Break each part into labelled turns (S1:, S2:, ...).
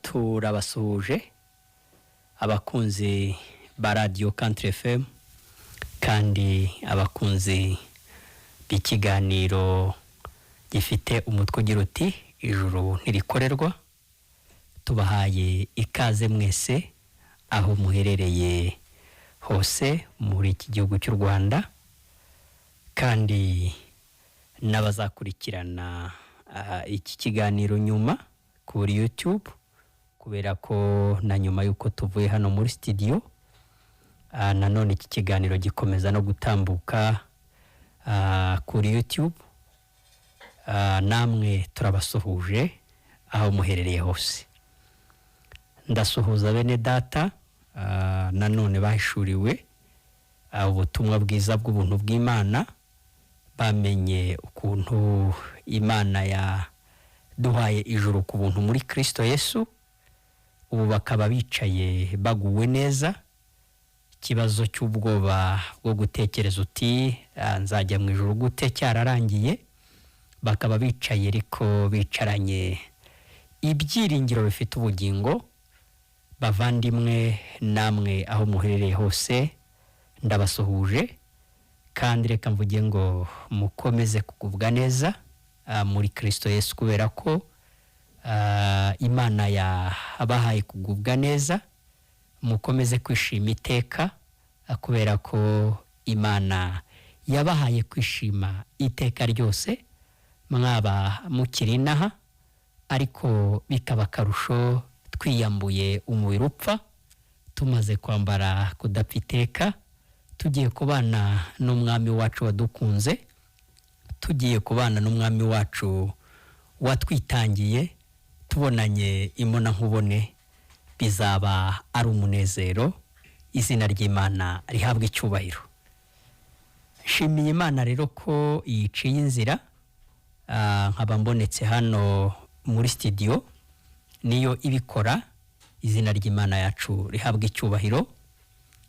S1: Turabasuhuje abakunzi ba Radiyo Country FM kandi abakunzi b'ikiganiro gifite umutwe ugira uti "Ijuru ntirikorerwa". Tubahaye ikaze mwese aho muherereye hose muri iki gihugu cy'u Rwanda, kandi n'abazakurikirana iki kiganiro nyuma kuri YouTube, kubera ko na nyuma y'uko tuvuye hano muri studio, nanone iki kiganiro gikomeza no gutambuka kuri YouTube. Namwe turabasuhuje aho muherereye hose. Ndasuhuza bene data nanone bahishuriwe ubutumwa bwiza bw'ubuntu bw'Imana, bamenye ukuntu Imana yaduhaye ijuru ku buntu muri Kirisito Yesu, ubu bakaba bicaye baguwe neza. Ikibazo cy'ubwoba bwo gutekereza uti "Nzajya mu ijuru gute?" cyararangiye, bakaba bicaye ariko bicaranye ibyiringiro bifite ubugingo. Bavandimwe, namwe aho muherereye hose ndabasuhuje, kandi reka mvuge ngo mukomeze kugubwa neza muri Kirisito Yesu, kubera ko Imana yabahaye kugubwa neza. Mukomeze kwishima iteka, kubera ko Imana yabahaye kwishima iteka ryose mwaba mukiri inaha, ariko bikaba akarusho twiyambuye umubiri upfa, tumaze kwambara kudapfa iteka, tugiye kubana n'Umwami wacu wadukunze, tugiye kubana n'Umwami wacu watwitangiye. Tubonanye imbona nkubone bizaba ari umunezero. Izina ry'Imana rihabwa icyubahiro. Nshimiye Imana rero ko yiciye inzira, nkaba mbonetse hano muri studio. Niyo ibikora, izina ry'Imana yacu rihabwa icyubahiro.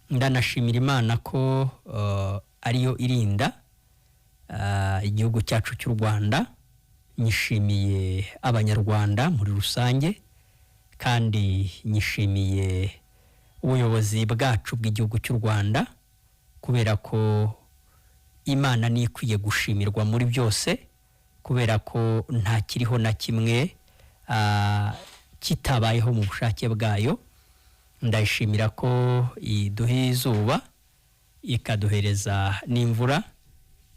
S1: Ndanashimira Imana ko ariyo irinda igihugu cyacu cy'u Rwanda. Nyishimiye Abanyarwanda muri rusange, kandi nyishimiye ubuyobozi bwacu bw'igihugu cy'u Rwanda, kubera ko Imana niyo ikwiye gushimirwa muri byose, kubera ko nta kiriho na kimwe kitabayeho mu bushake bwayo. Ndayishimira ko iduha izuba, ikaduhereza n'imvura.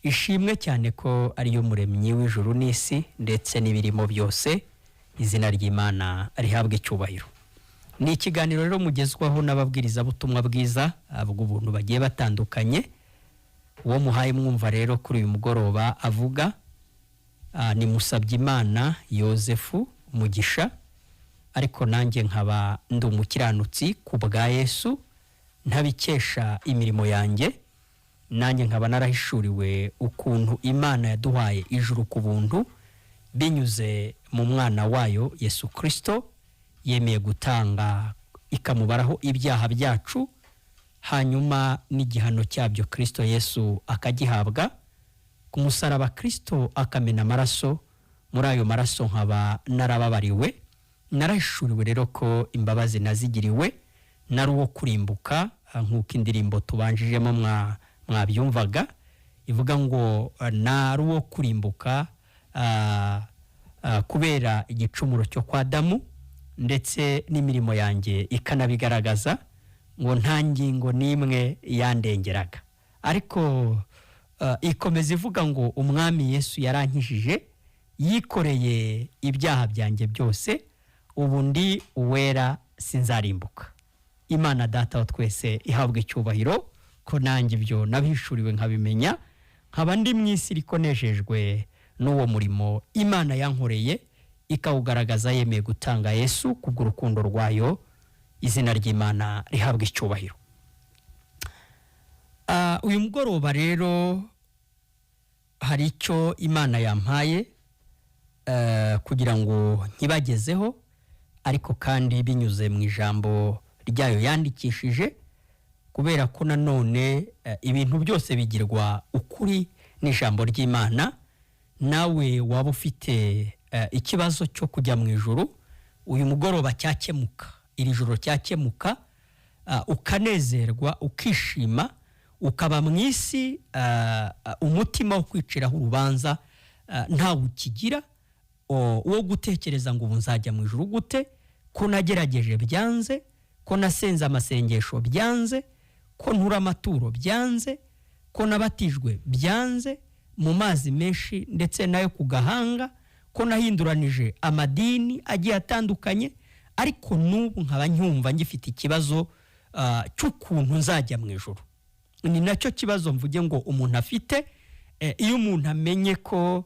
S1: Ishimwe cyane ko ariyo muremyi w'ijuru n'isi ndetse n'ibirimo byose. Izina ry'Imana rihabwa icyubahiro. Ni ikiganiro rero mugezwaho n'ababwirizabutumwa bwiza bw'ubuntu bagiye batandukanye. Uwo muhaye mwumva rero kuri uyu mugoroba avuga ni Musabyimana Yosefu Mugisha, ariko nanjye nkaba ndi umukiranutsi ku bwa Yesu, ntabikesha imirimo yanjye. Nanjye nkaba narahishuriwe ukuntu Imana yaduhaye ijuru ku buntu binyuze mu mwana wayo Yesu Kirisito, yemeye gutanga ikamubaraho ibyaha byacu, hanyuma n'igihano cyabyo Kirisito Yesu akagihabwa ku musaraba, Kirisito akamena amaraso. Muri ayo maraso nkaba narababariwe. Narahishuriwe rero ko imbabazi nazigiriwe, nari uwo kurimbuka, nk'uko indirimbo tubanjijemo mwabyumvaga ivuga ngo nari uwo kurimbuka kubera igicumuro cyo kwa Adamu, ndetse n'imirimo yanjye ikanabigaragaza ngo nta ngingo n'imwe yandengeraga. Ariko ikomeza ivuga ngo Umwami Yesu yarankijije, yikoreye ibyaha byanjye byose, ubu ndi uwera, sinzarimbuka. Imana Data wa twese ihabwa icyubahiro ko nanjye ibyo nabihishuriwe, nkabimenya, nkaba ndi mu isi ariko nejejwe n'uwo murimo Imana yankoreye, ikawugaragaza yemeye gutanga Yesu kubw'urukundo rwayo. Izina ry'Imana rihabwa icyubahiro. Uyu mugoroba rero hari icyo Imana yampaye kugira ngo nkibagezeho, ariko kandi binyuze mu ijambo ryayo yandikishije, kubera ko nanone ibintu byose bigirwa ukuri n'ijambo ry'Imana. Nawe waba ufite ikibazo cyo kujya mu ijuru. Uyu mugoroba cyakemuka, iri joro cyakemuka, ukanezerwa, ukishima, ukaba mu isi umutima wo kwiciraho urubanza ntawe ukigira, wo gutekereza ngo ubu nzajya mu ijuru gute, ko nagerageje byanze, ko nasenze amasengesho byanze, ko ntura amaturo byanze, ko nabatijwe byanze mu mazi menshi ndetse nayo ku gahanga, ko nahinduranije amadini agiye atandukanye, ariko n'ubu nkaba ncyumva ngifite ikibazo cy'ukuntu nzajya mu ijuru. Ni nacyo kibazo mvuge ngo umuntu afite. Iyo umuntu amenye ko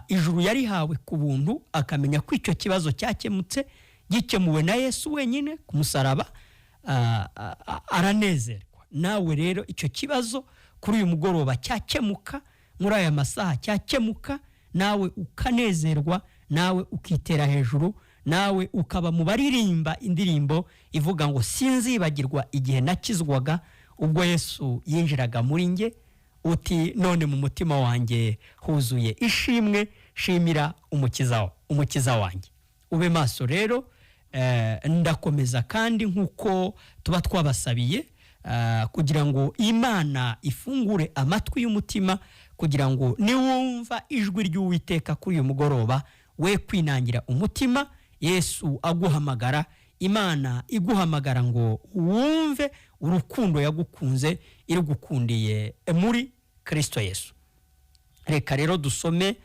S1: ijuru yarihawe ku buntu, akamenya ko icyo kibazo cyakemutse, gikemuwe na Yesu wenyine ku musaraba, aranezerwa. Nawe rero icyo kibazo kuri uyu mugoroba cyakemuka, muri aya masaha cyakemuka, nawe ukanezerwa, nawe ukitera hejuru, nawe ukaba mu baririmba indirimbo ivuga ngo sinzibagirwa igihe nakizwaga, ubwo Yesu yinjiraga muri nge, uti none mu mutima wanjye huzuye ishimwe, shimira umukiza wanjye. Ube maso rero. Ndakomeza kandi nk'uko tuba twabasabiye, kugira ngo Imana ifungure amatwi y'umutima, kugira ngo niwumva ijwi ry'Uwiteka kuri uyu mugoroba we kwinangira umutima. Yesu aguhamagara, Imana iguhamagara ngo wumve urukundo yagukunze, irugukundiye muri Kristo Yesu. Reka rero dusome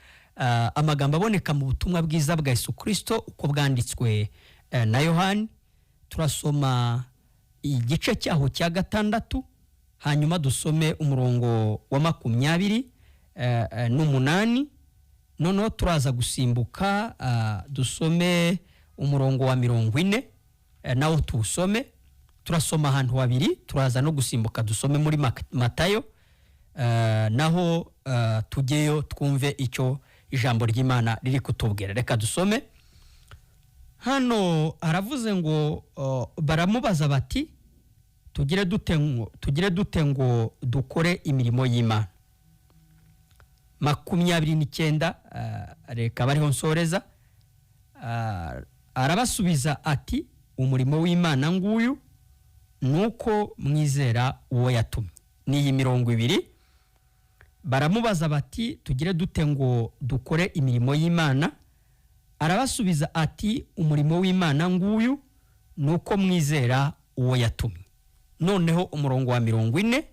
S1: amagambo aboneka mu butumwa bwiza bwa Yesu Kristo uko bwanditswe na Yohani. Turasoma igice cyaho cya 6, hanyuma dusome umurongo wa 28, noneho turaza gusimbuka dusome umurongo wa 40, nawo tuwusome. Turasoma ahantu habiri, turaza no gusimbuka dusome muri Matayo, naho tujyeyo twumve icyo ijambo ry'Imana riri kutubwira. Reka dusome. Hano aravuze ngo baramubaza bati tugire dute ngo dukore imirimo y'Imana? 29, reka bariho nsoreza. Arabasubiza ati umurimo w'Imana nguyu nuko mwizera uwo yatumye. Ni 20. Baramubaza bati tugire dute ngo dukore imirimo y'Imana? Arabasubiza ati umurimo w'Imana nguyu nuko mwizera uwo yatumye. Noneho umurongo wa 40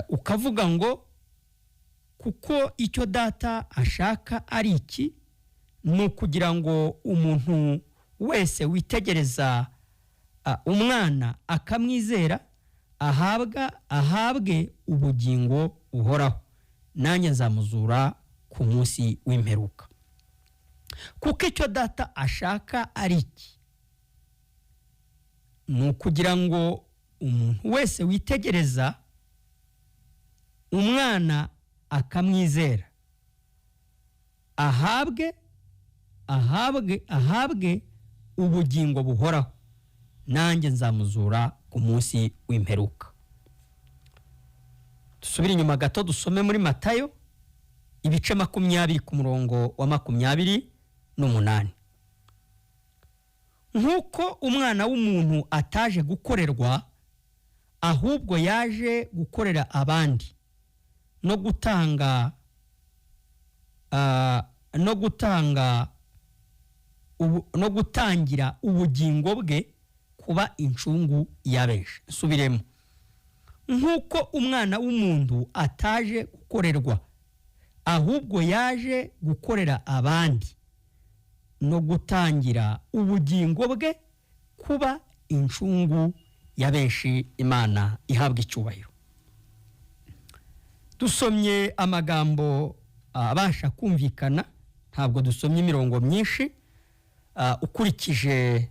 S1: ukavuga ngo kuko icyo data ashaka ari iki, ni ukugira ngo umuntu wese witegereza umwana akamwizera ahabwe ubugingo buhoraho, nanjye nzamuzura ku munsi w'imperuka. Kuko icyo data ashaka ari iki, ni ukugira ngo umuntu wese witegereza umwana akamwizera ahabwe ubugingo buhoraho, nanjye nzamuzura ku munsi w'imperuka. Dusubire inyuma gato dusome muri Matayo ibice 20 ku murongo wa 28. Nk'uko umwana w'umuntu ataje gukorerwa, ahubwo yaje gukorera abandi no gutanga no gutangira ubugingo bwe kuba incungu ya benshi. Subiremo. Nk'uko umwana w'umuntu ataje gukorerwa, ahubwo yaje gukorera abandi no gutangira ubugingo bwe kuba incungu ya benshi. Imana ihabwa icyubahiro. Dusomye amagambo abasha kumvikana, ntabwo dusomye imirongo myinshi. Ukurikije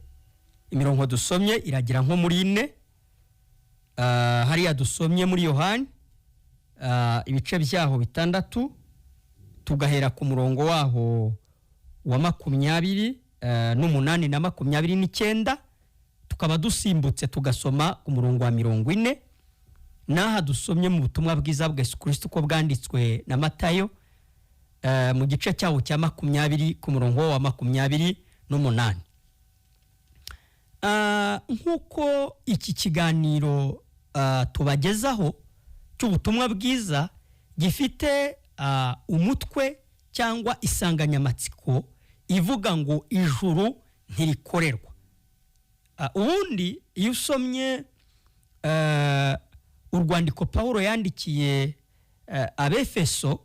S1: imirongo dusomye iragira nko muri 4. Hariya dusomye muri Yohani ibice byaho 6, tugahera ku murongo waho wa 28 na 29, tukaba dusimbutse tugasoma ku murongo wa 40. Naha dusomye mu butumwa bwiza bwa Yesu Kristo uko bwanditswe na Matayo mu gice cyawo cya 20 ku murongo wa 28. Nk'uko iki kiganiro tubagezaho cy'ubutumwa bwiza gifite umutwe cyangwa insanganyamatsiko ivuga ngo ijuru ntirikorerwa. Ubundi iyo usomye urwandiko Pawulo yandikiye Abefeso,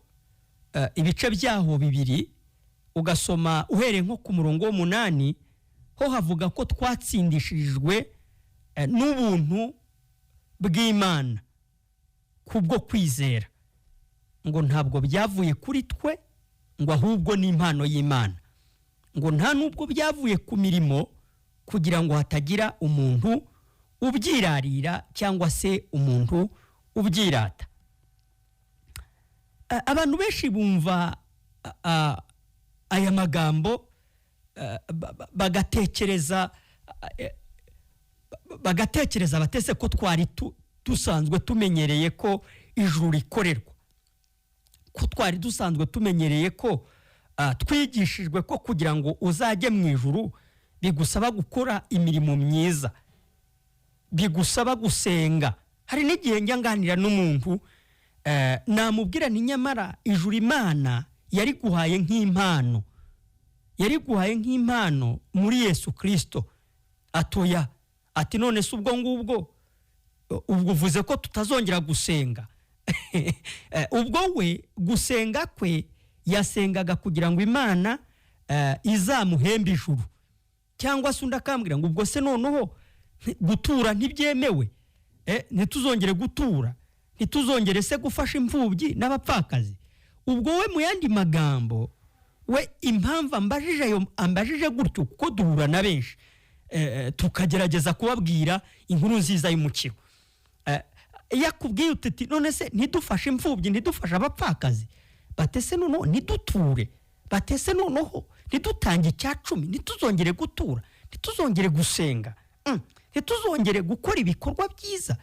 S1: ibice byaho bibiri, ugasoma uhereye nko ku murongo w'umunani, ho havuga ko twatsindishirijwe n'ubuntu bw'Imana kubwo kwizera, ngo ntabwo byavuye kuri twe, ngo ahubwo ni impano y'Imana, ngo nta nubwo byavuye ku mirimo, kugira ngo hatagira umuntu ubyirarira cyangwa se umuntu ubyirata. Abantu benshi bumva aya magambo bagatekereza batese ko twari dusanzwe tumenyereye ko ijuru rikorerwa, ko twari dusanzwe tumenyereye ko twigishijwe ko kugira ngo uzajye mu ijuru bigusaba gukora imirimo myiza, bigusaba gusenga. Hari n'igihe njya nganira n'umuntu, namubwira ni nyamara ijuru Imana yariguhaye nk'impano, yariguhaye nk'impano muri Yesu Kirisito. Atoya, ati none se ubwo ngubwo ubwo uvuze ko tutazongera gusenga? Ubwo we gusenga kwe yasengaga kugira ngo Imana izamuhembe ijuru. Cyangwa se undi akambwira ngo ubwo se noneho gutura ntibyemewe? Ntituzongere gutura, ntituzongere se gufasha imfubyi n'abapfakazi? Ubwo we mu yandi magambo we impamvu ambajije ayo, ambajije gutyo, kuko duhura na benshi tukagerageza kubabwira inkuru nziza y'umukiro. Iyo akubwiye uti none se ntidufashe imfubyi, ntidufashe abapfakazi, batese noneho ntiduture, batese noneho ntidutange icya cumi, ntituzongere gutura, ntituzongere gusenga, ntituzongere gukora ibikorwa byiza,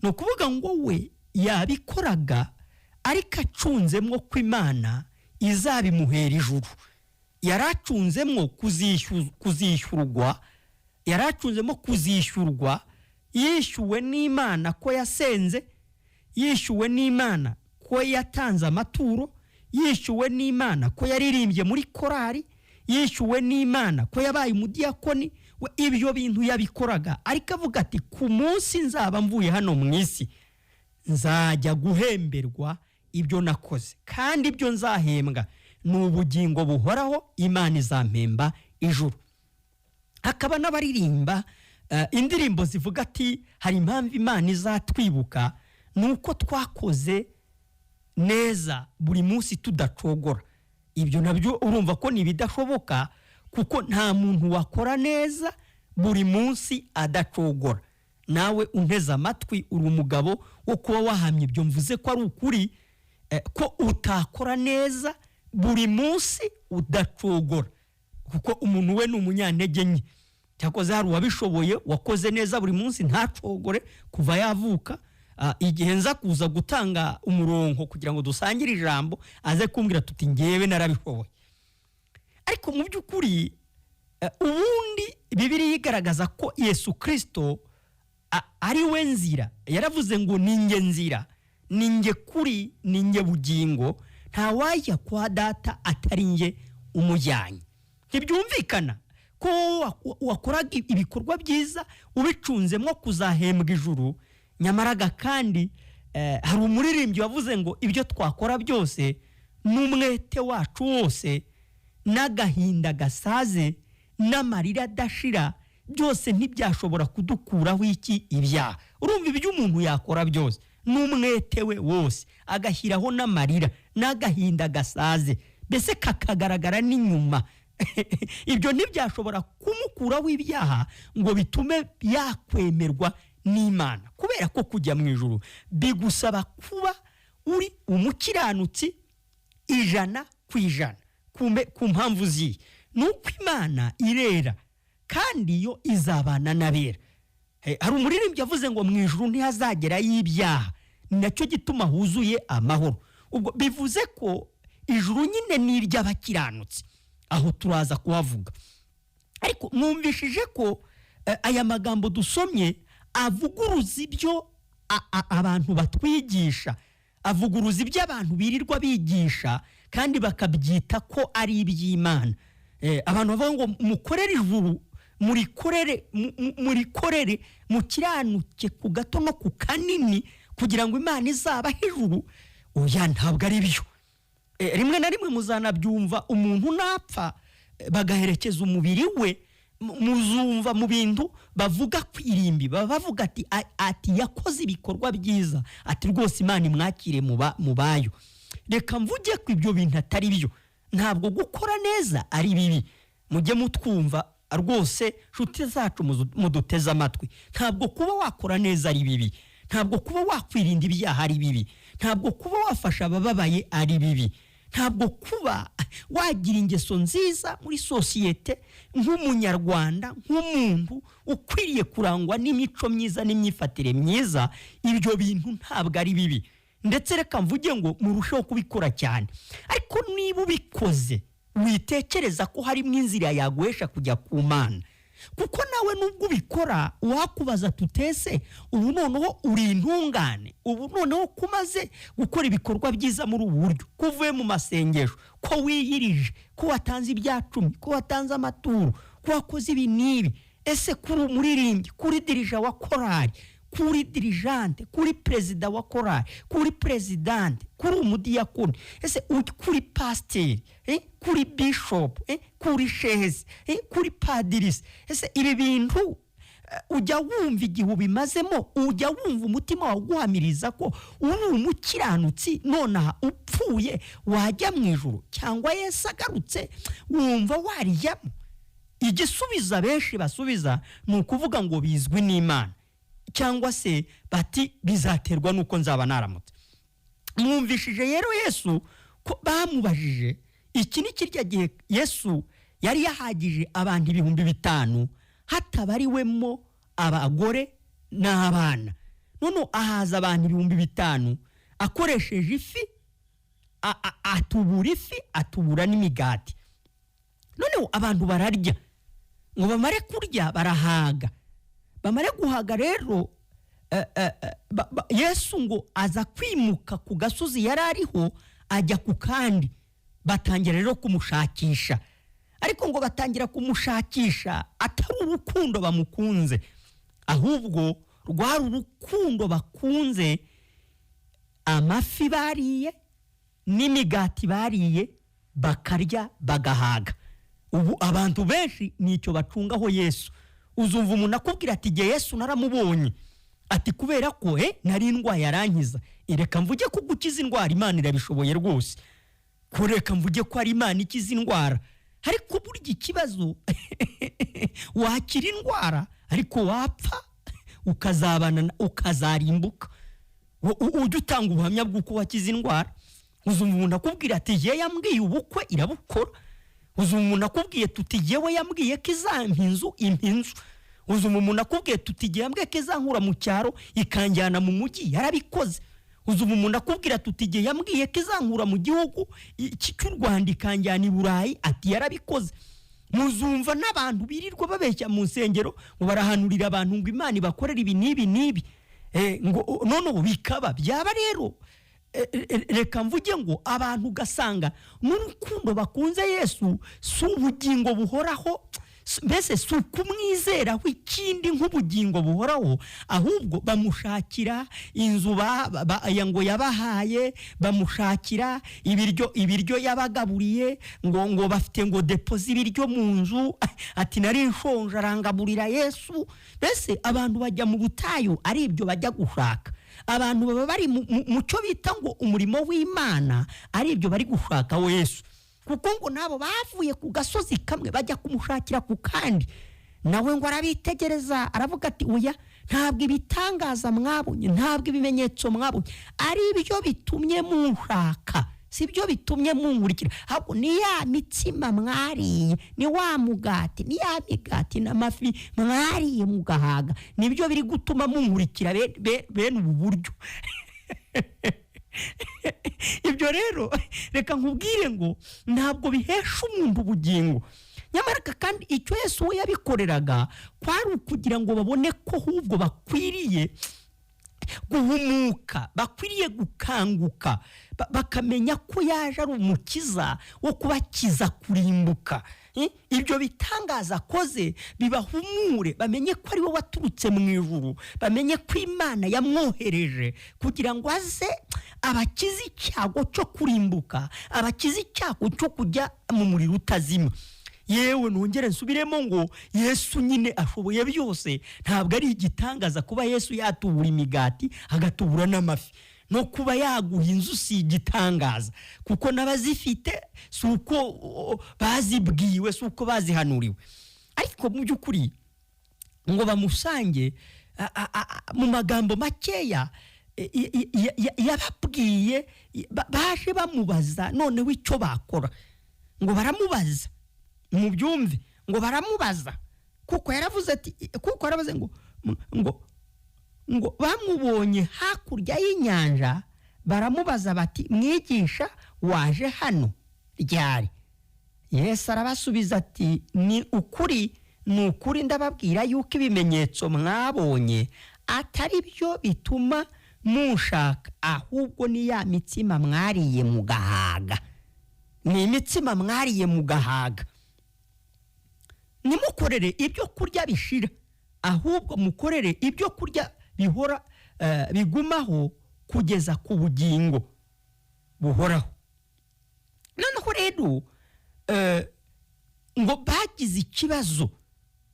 S1: ni ukuvuga ngo we yabikoraga ariko acunzemwo ko Imana izabimuhera ijuru. Yari acunzemwo kuzishyurwa, yari acunzemo kuzishyurwa, yishyuwe n'Imana ko yasenze, yishyuwe n'Imana ko yatanze amaturo, yishyuwe n'Imana ko yaririmbye muri korari, yishyuwe n'Imana ko yabaye umudiyakoni. We ibyo bintu yabikoraga ariko avuga ati ku munsi nzaba mvuye hano mu isi nzajya guhemberwa ibyo nakoze, kandi ibyo nzahembwa ni ubugingo buhoraho, Imana izampemba ijuru. Hakaba n'abaririmba indirimbo zivuga ati hari impamvu Imana izatwibuka ni uko twakoze neza buri munsi tudacogora. Ibyo nabyo urumva ko ni ibidashoboka, kuko nta muntu wakora neza buri munsi adacogora. Nawe unteze amatwi, uri umugabo wo kuba wahamya ibyo mvuze ko ari ukuri, ko utakora neza buri munsi udacogora, kuko umuntu we ni umunyantege nke. Cyakoze hari uwabishoboye, wakoze neza buri munsi ntacogore kuva yavuka. Igihe nza kuza gutanga umurongo kugira ngo dusangire ijambo, aze kumbwira tuti ngewe narabishoboye. Ariko mu by'ukuri ubundi Bibiliya igaragaza ko Yesu Kirisito ari we nzira. Yaravuze ngo ni nge nzira, ni nge kuri, ni nge bugingo, ntawajya kwa Data atari nge umujyanye. Ntibyumvikana ko wakoraga ibikorwa byiza ubicunzemo kuzahembwa ijuru, nyamaraga kandi hari umuririmbyi wavuze ngo ibyo twakora byose n'umwete wacu wose n'agahinda gasaze n'amarira adashira, byose ntibyashobora kudukuraho iki? Ibyaha. Urumva ibyo umuntu yakora byose n'umwete we wose, agashyiraho n'amarira n'agahinda gasaze, mbese kakagaragara n'inyuma, ibyo ntibyashobora kumukuraho ibyaha ngo bitume yakwemerwa n'Imana. Kubera ko kujya mu ijuru bigusaba kuba uri umukiranutsi 100%. Ku mpamvu ziye ni uko Imana irera, kandi yo izabana n'abera. Hari umuririmbyi yavuze ngo mu ijuru ntihazagerayo ibyaha, ni nacyo gituma huzuye amahoro. Ubwo bivuze ko ijuru nyine ni iry'abakiranutsi, aho turaza kuhavuga. Ariko mwumvishije ko Aya magambo dusomye avuguruza ibyo abantu batwigisha, avuguruza ibyo abantu birirwa bigisha kandi bakabyita ko ari iby'Imana. Abantu bavuga ngo mukorere ijuru, murikorere, murikorere, mukiranuke ku gato no ku kanini kugira ngo Imana izabahe ijuru. Oya, ntabwo ari byo. Rimwe na rimwe muzanabyumva umuntu napfa, bagaherekeza umubiri we, muzumva mu bintu bavuga ku irimbi baba bavuga ati yakoze ibikorwa byiza, ati rwose Imana imwakire mu bayo. Reka mvuge ko ibyo bintu atari byo. Ntabwo gukora neza ari bibi, mujye mutwumva rwose nshuti zacu muduteze amatwi. Ntabwo kuba wakora neza ari bibi, ntabwo kuba wakwirinda ibyaha ari bibi, ntabwo kuba wafasha abababaye ari bibi, ntabwo kuba wagira ingeso nziza muri sosiyete nk'umunyarwanda, nk'umuntu ukwiriye kurangwa n'imico myiza n'imyifatire myiza, ibyo bintu ntabwo ari bibi. Ndetse reka mvuge ngo murusheho kubikora cyane. Ariko niba ubikoze witekereza ko harimo inzira yaguhesha kujya ku Mana, kuko nawe nubwo ubikora wakubaza tutese ubu noneho uri intungane, ubu noneho ko umaze gukora ibikorwa byiza muri ubu buryo, ko uvuye mu masengesho, ko wiyirije, ko watanze ibya cumi, ko watanze amaturo, ko wakoze ibi n'ibi, ese kuri umuririmbyi, kuri dirija wa korali, kuri dirigeante, kuri perezida wa korali, kuri perezidante, kuri umudiyakoni, ese kuri pasiteri, kuri bishopu, kuri sheze, kuri padirisi, ese ibi bintu ujya wumva igihe ubimazemo, ujya wumva umutima wawe uguhamiriza ko uri umukiranutsi, nonaha upfuye wajya mu ijuru, cyangwa Yesu agarutse wumva warijyamo? Igisubizo abenshi basubiza ni ukuvuga ngo bizwi n'Imana, cyangwa se bati bizaterwa n'uko nzaba naramutse. Mwumvishije rero Yesu ko bamubajije iki ni kirya gihe Yesu yari yahagije abantu 5000 hatabariwemo abagore n'abana. None ahaza abantu 5000 akoresheje ifi, atubura ifi, atubura n'imigati. Noneho abantu bararya, ngo bamare kurya barahaga. Bamare guhaga rero, Yesu ngo aza kwimuka ku gasozi yari ariho ajya ku kandi. Batangira rero kumushakisha, ariko ngo batangira kumushakisha atari urukundo bamukunze, ahubwo rwari urukundo bakunze amafi bariye n'imigati bariye, bakarya bagahaga. Ubu abantu benshi nicyo bacungaho Yesu. Uzumva umuntu akubwira ati igihe Yesu naramubonye, ati kubera ko nari indwara yarankiza. Reka mvuge ko gukiza indwara Imana irabishoboye rwose, ko reka mvuge ko ari Imana ikiza indwara. Ariko burya ikibazo wakira indwara ariko wapfa ukazabana, ukazarimbuka. Ujya utanga ubuhamya bw'uko wakiza indwara. Uzumva umuntu akubwira ati ye yambwiye ubukwe irabukora. Uzumva umuntu akubwiye tuti yewe yambwiye ko izampa inzu, impa inzu. Uzumva umuntu akubwiye tuti igihe yambwiye ko izankura mu cyaro ikanjyana mu mujyi, yarabikoze. Uzumva umuntu akubwira tuti igihe yambwiye ko izankura mu gihugu cy'u Rwanda ikanjyana i Burayi, ati yarabikoze. Muzumva n'abantu birirwa babeshya mu nsengero ngo barahanurira abantu ngo Imana ibakorere ibi n'ibi n'ibi, ngo noneho bikaba byaba. Rero reka mvuge ngo abantu ugasanga n'urukundo bakunze Yesu si ubugingo buhoraho, mbese si ukumwizeraho ikindi nk'ubugingo buhoraho, ahubwo bamushakira inzu ngo yabahaye, bamushakira ibiryo yabagaburiye, ngo bafite ngo depo z'ibiryo mu nzu, ati nari nshonje arangaburira Yesu. Mbese abantu bajya mu butayu ari ibyo bajya gushaka. Abantu baba bari mu cyo bita ngo umurimo w'Imana ari ibyo bari gushaka Yesu, kuko ngo nabo bavuye ku gasozi kamwe bajya kumushakira ku kandi. Nawe ngo arabitegereza aravuga ati oya, ntabwo ibitangaza mwabonye, ntabwo ibimenyetso mwabonye ari byo bitumye munshaka, si byo bitumye munkurikira, ahubwo ni ya mitsima mwariye, ni wa mugati, ni ya migati n'amafi mwariye mugahaga, nibyo biri gutuma munkurikira bene ubu buryo. Ibyo rero reka nkubwire ngo ntabwo bihesha umuntu ubugingo. Nyamara kandi icyo Yesu we yabikoreraga kwari ukugira ngo babone ko ahubwo bakwiriye guhumuka, bakwiriye gukanguka, bakamenya ko yaje ari umukiza wo kubakiza kurimbuka. Ibyo bitangaza akoze bibahumure, bamenye ko ari we waturutse mu ijuru, bamenye ko Imana yamwohereje kugira ngo aze abakize icyago cyo kurimbuka, abakize icyago cyo kujya mu muriro utazima. Yewe, nongere nsubiremo ngo Yesu nyine ashoboye byose. Ntabwo ari igitangaza kuba Yesu yatubura imigati, agatubura n'amafi. No kuba yaguha inzu si igitangaza, kuko n'abazifite si uko bazibwiwe, si uko bazihanuriwe. Ariko mu by'ukuri ngo bamusange, mu magambo makeya yababwiye, baje bamubaza noneho icyo bakora. Ngo baramubaza, mubyumve, ngo baramubaza kuko yaravuze ati, kuko yaravuze ngo bamubonye hakurya y'inyanja, baramubaza bati: "Mwigisha, waje hano ryari?" Yesu arabasubiza ati: "Ni ukuri, ni ukuri, ndababwira yuko ibimenyetso mwabonye atari byo bituma mushaka, ahubwo ni ya mitsima mwariye mugahaga, ni imitsima mwariye mugahaga. Nimukorere ibyo kurya bishira, ahubwo mukorere ibyo kurya bihora, bigumaho kugeza ku bugingo buhoraho." Noneho rero ngo bagize ikibazo,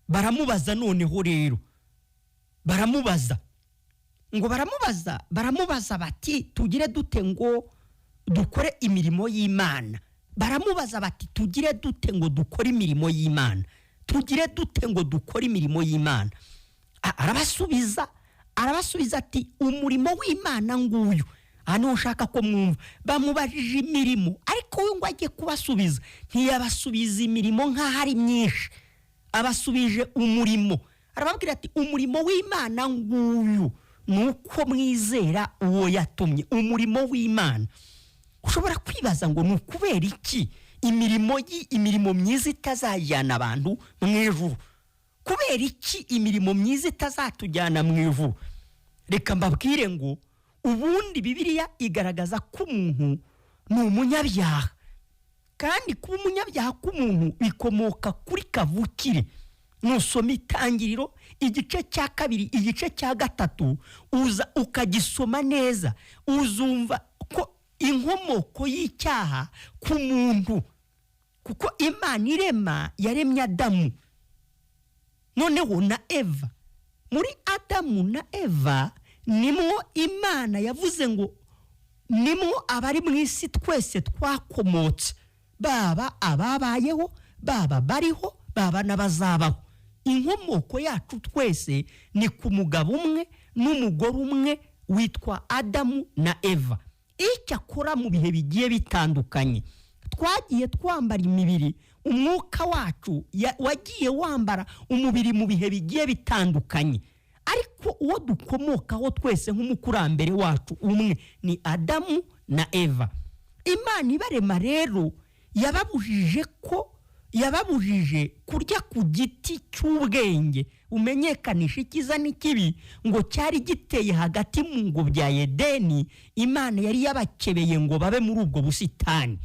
S1: baramubaza. Noneho rero baramubaza, ngo baramubaza bati: "Tugire dute ngo dukore imirimo y'Imana?" Baramubaza bati: "Tugire dute ngo dukore imirimo y'Imana? Tugire dute ngo dukore imirimo y'Imana?" Arabasubiza ati: "Umurimo w'Imana nguyu." Aha niho ushaka ko mwumva. Bamubajije imirimo, ariko we ngo ajye kubasubiza, ntiyabasubiza imirimo nk'aho ari myinshi, abasubije umurimo. Arababwira ati: "Umurimo w'Imana nguyu, ni uko mwizera uwo yatumye." Umurimo w'Imana. Ushobora kwibaza ngo ni ukubera iki imirimo myiza itazajyana abantu mu ijuru? Kubera iki imirimo myiza itazatujyana mu ijuru? Reka mbabwire ngo ubundi Bibiliya igaragaza ko umuntu ni umunyabyaha, kandi kuba umunyabyaha k'umuntu bikomoka kuri kavukire. Nusoma Itangiriro igice cya 2, igice cya 3, uza ukagisoma neza, uzumva ko inkomoko y'icyaha ku muntu, kuko Imana irema yaremye Adamu noneho na Eva. Muri Adamu na Eva nimwo Imana yavuze ngo nimwo abari mu isi twese twakomotse, baba ababayeho, baba bariho, baba n'abazabaho. Inkomoko yacu twese ni ku mugabo umwe n'umugore umwe witwa Adamu na Eva. Icyakora mu bihe bigiye bitandukanye twagiye twambara imibiri, umwuka wacu wagiye wambara umubiri mu bihe bigiye bitandukanye, ariko uwo dukomokaho twese nk'umukurambere wacu umwe ni Adamu na Eva. Imana ibarema rero yababujije kurya ku giti cy'ubwenge umenyekanisha icyiza n'ikibi, ngo cyari giteye hagati mu ngobyi ya Edeni. Imana yari yabakebeye ngo babe muri ubwo busitani.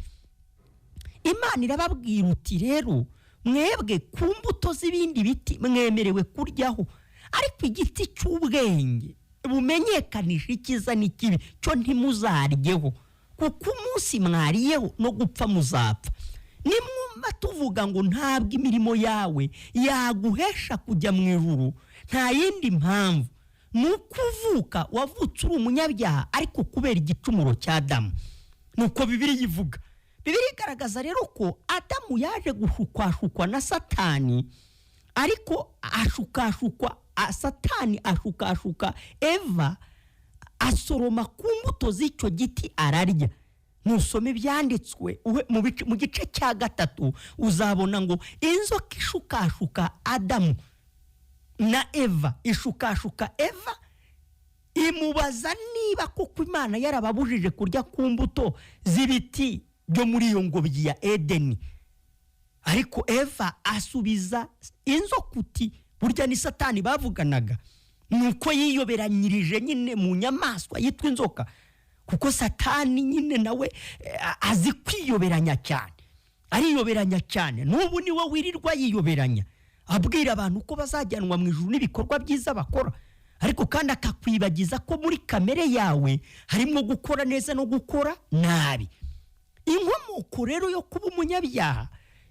S1: Imana irababwira uti: "Rero mwebwe ku mbuto z'ibindi biti mwemerewe kuryaho, ariko igiti cy'ubwenge bumenyekanisha icyiza n'ikibi cyo ntimuzaryeho, kuko umunsi mwariyeho no gupfa muzapfa." Nimwumva tuvuga ngo ntabwo imirimo yawe yaguhesha kujya mu ijuru, nta yindi mpamvu, ni uko uvuka wavutse uri umunyabyaha, ariko kubera igicumuro cya Adamu. Nuko Bibiliya ivuga. Bibiliya igaragaza rero ko Adamu yaje gushukwashukwa na Satani, ariko ashukashukwa, Satani ashukashuka Eva, asoroma ku mbuto z'icyo giti ararya. Nusoma ibyanditswe mu gice cya 3, uzabona ngo inzoka ishukashuka Adamu na Eva, ishukashuka Eva, imubaza niba koko Imana yarababujije kurya ku mbuto z'ibiti byo muri iyo ngobyi ya Edeni. Ariko Eva asubiza inzoka uti burya ni Satani bavuganaga, nuko yiyoberanyirije nyine mu nyamaswa yitwa inzoka, kuko Satani nyine nawe azi kwiyoberanya cyane, ariyoberanya cyane. N'ubu niwe wirirwa yiyoberanya abwira abantu ko bazajyanwa mu ijuru n'ibikorwa byiza bakora, ariko kandi akakwibagiza ko muri kamere yawe harimo gukora neza no gukora nabi. Inkomoko rero yo kuba umunyabyaha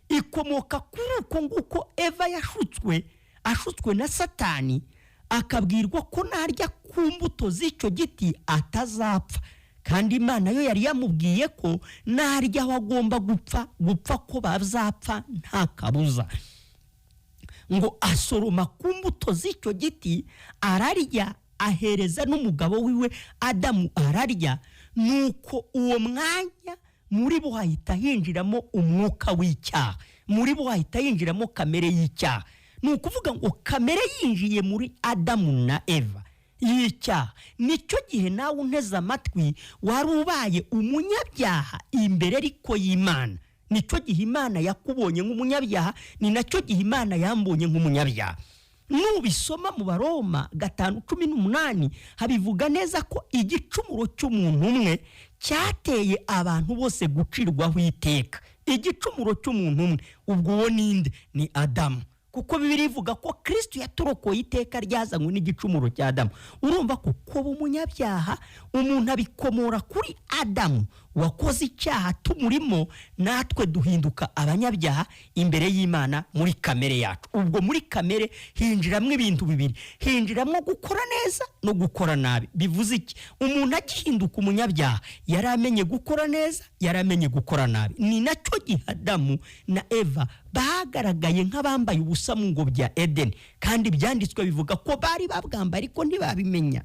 S1: ikomoka kuri uko nguko Eva yashutswe, ashutswe na Satani, akabwirwa ko narya ku mbuto z'icyo giti atazapfa, kandi Imana yo yari yamubwiye ko narya aho agomba gupfa, gupfa ko bazapfa nta kabuza. Ngo asoroma ku mbuto z'icyo giti ararya, ahereza n'umugabo wiwe Adamu ararya. Nuko uwo mwanya muri bo hahita hinjiramo umwuka w'icyaha, muri bo hahita hinjiramo kamere y'icyaha. Ni ukuvuga ngo kamere yinjiye muri Adamu na Eva y'icyaha, nicyo gihe nawe unteze amatwi wari ubaye umunyabyaha imbere ariko y'Imana. Nicyo gihe Imana yakubonye nk'umunyabyaha, ni nacyo gihe Imana yambonye nk'umunyabyaha. Nubisoma mu Baroma 5:18 habivuga neza ko igicumuro cy'umuntu umwe cyateye abantu bose gucirwaho iteka. Igicumuro cy'umuntu umwe, ubwo uwo ninde? Ni Adamu, kuko Bibiliya ivuga ko Kristo yaturokoye iteka ryazanywe n'igicumuro cya Adamu. Urumva ko kuba umunyabyaha umuntu abikomora kuri Adamu wakoze icyaha tumurimo, natwe duhinduka abanyabyaha imbere y'Imana muri kamere yacu. Ubwo muri kamere hinjiramo ibintu bibiri, hinjiramo gukora neza no gukora nabi. Bivuze iki? Umuntu agihinduka umunyabyaha yari amenye gukora neza, yari amenye gukora nabi. Ni nacyo gihe Adamu na Eva bagaragaye nk'abambaye ubusa mu ngobyi ya Edeni, kandi ibyanditswe bivuga ko bari babwambaye ariko ntibabimenya.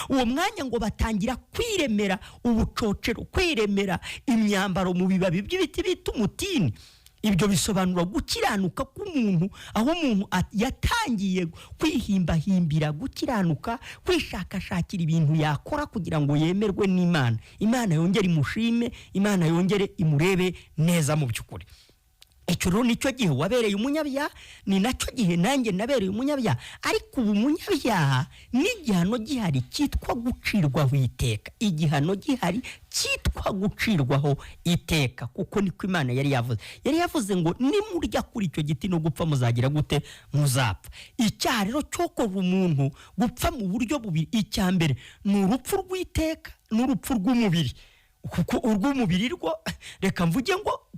S1: Uwo mwanya ngo batangira kwiremera ubucocero, kwiremera imyambaro mu bibabi by'ibiti bita umutini. Ibyo bisobanura gukiranuka k'umuntu, aho umuntu yatangiye kwihimbahimbira gukiranuka, kwishakashakira ibintu yakora kugira ngo yemerwe n'Imana, Imana yongere imushime, Imana yongere imurebe neza mu by'ukuri. Icyo rero nicyo gihe wabereye umunyabyaha, ni nacyo gihe nanjye nabereye umunyabyaha. Ariko ubu umunyabyaha n'igihano gihari cyitwa gucirwaho iteka, igihano gihari cyitwa gucirwaho iteka, kuko niko Imana yari yavuze. Yari yavuze ngo nimurya kuri icyo giti no gupfa muzagira gute? Muzapfa. Icyaha rero cyokoje umuntu gupfa mu buryo bubiri. Icya mbere ni urupfu rw'iteka n'urupfu rw'umubiri, kuko urw'umubiri rwo reka mvuge ngo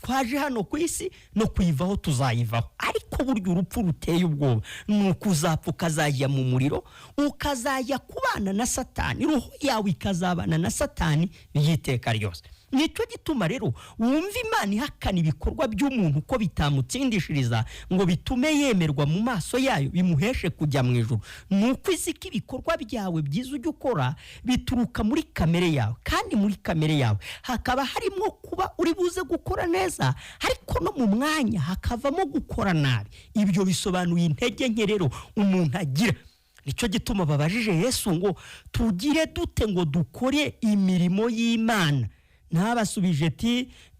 S1: twaje hano ku isi no kuyivaho tuzayivaho. Ariko burya urupfu ruteye ubwoba ni ukuzapfa ukazajya mu muriro, ukazajya kubana na Satani, roho yawe ikazabana na Satani by'iteka ryose. Nicyo gituma rero wumva Imana ihakana ibikorwa by'umuntu ko bitamutsindishiriza ngo bitume yemerwa mu maso yayo, bimuheshe kujya mu ijuru. Ni uko izi ko ibikorwa byawe byiza ujya ukora bituruka muri kamere yawe, kandi muri kamere yawe hakaba harimo kuba uri buze gukora neza, ariko no mu mwanya hakavamo gukora nabi. Ibyo bisobanuye intege nke rero umuntu agira. Nicyo gituma babajije Yesu ngo tugire dute ngo dukore imirimo y'Imana? Ntabasubije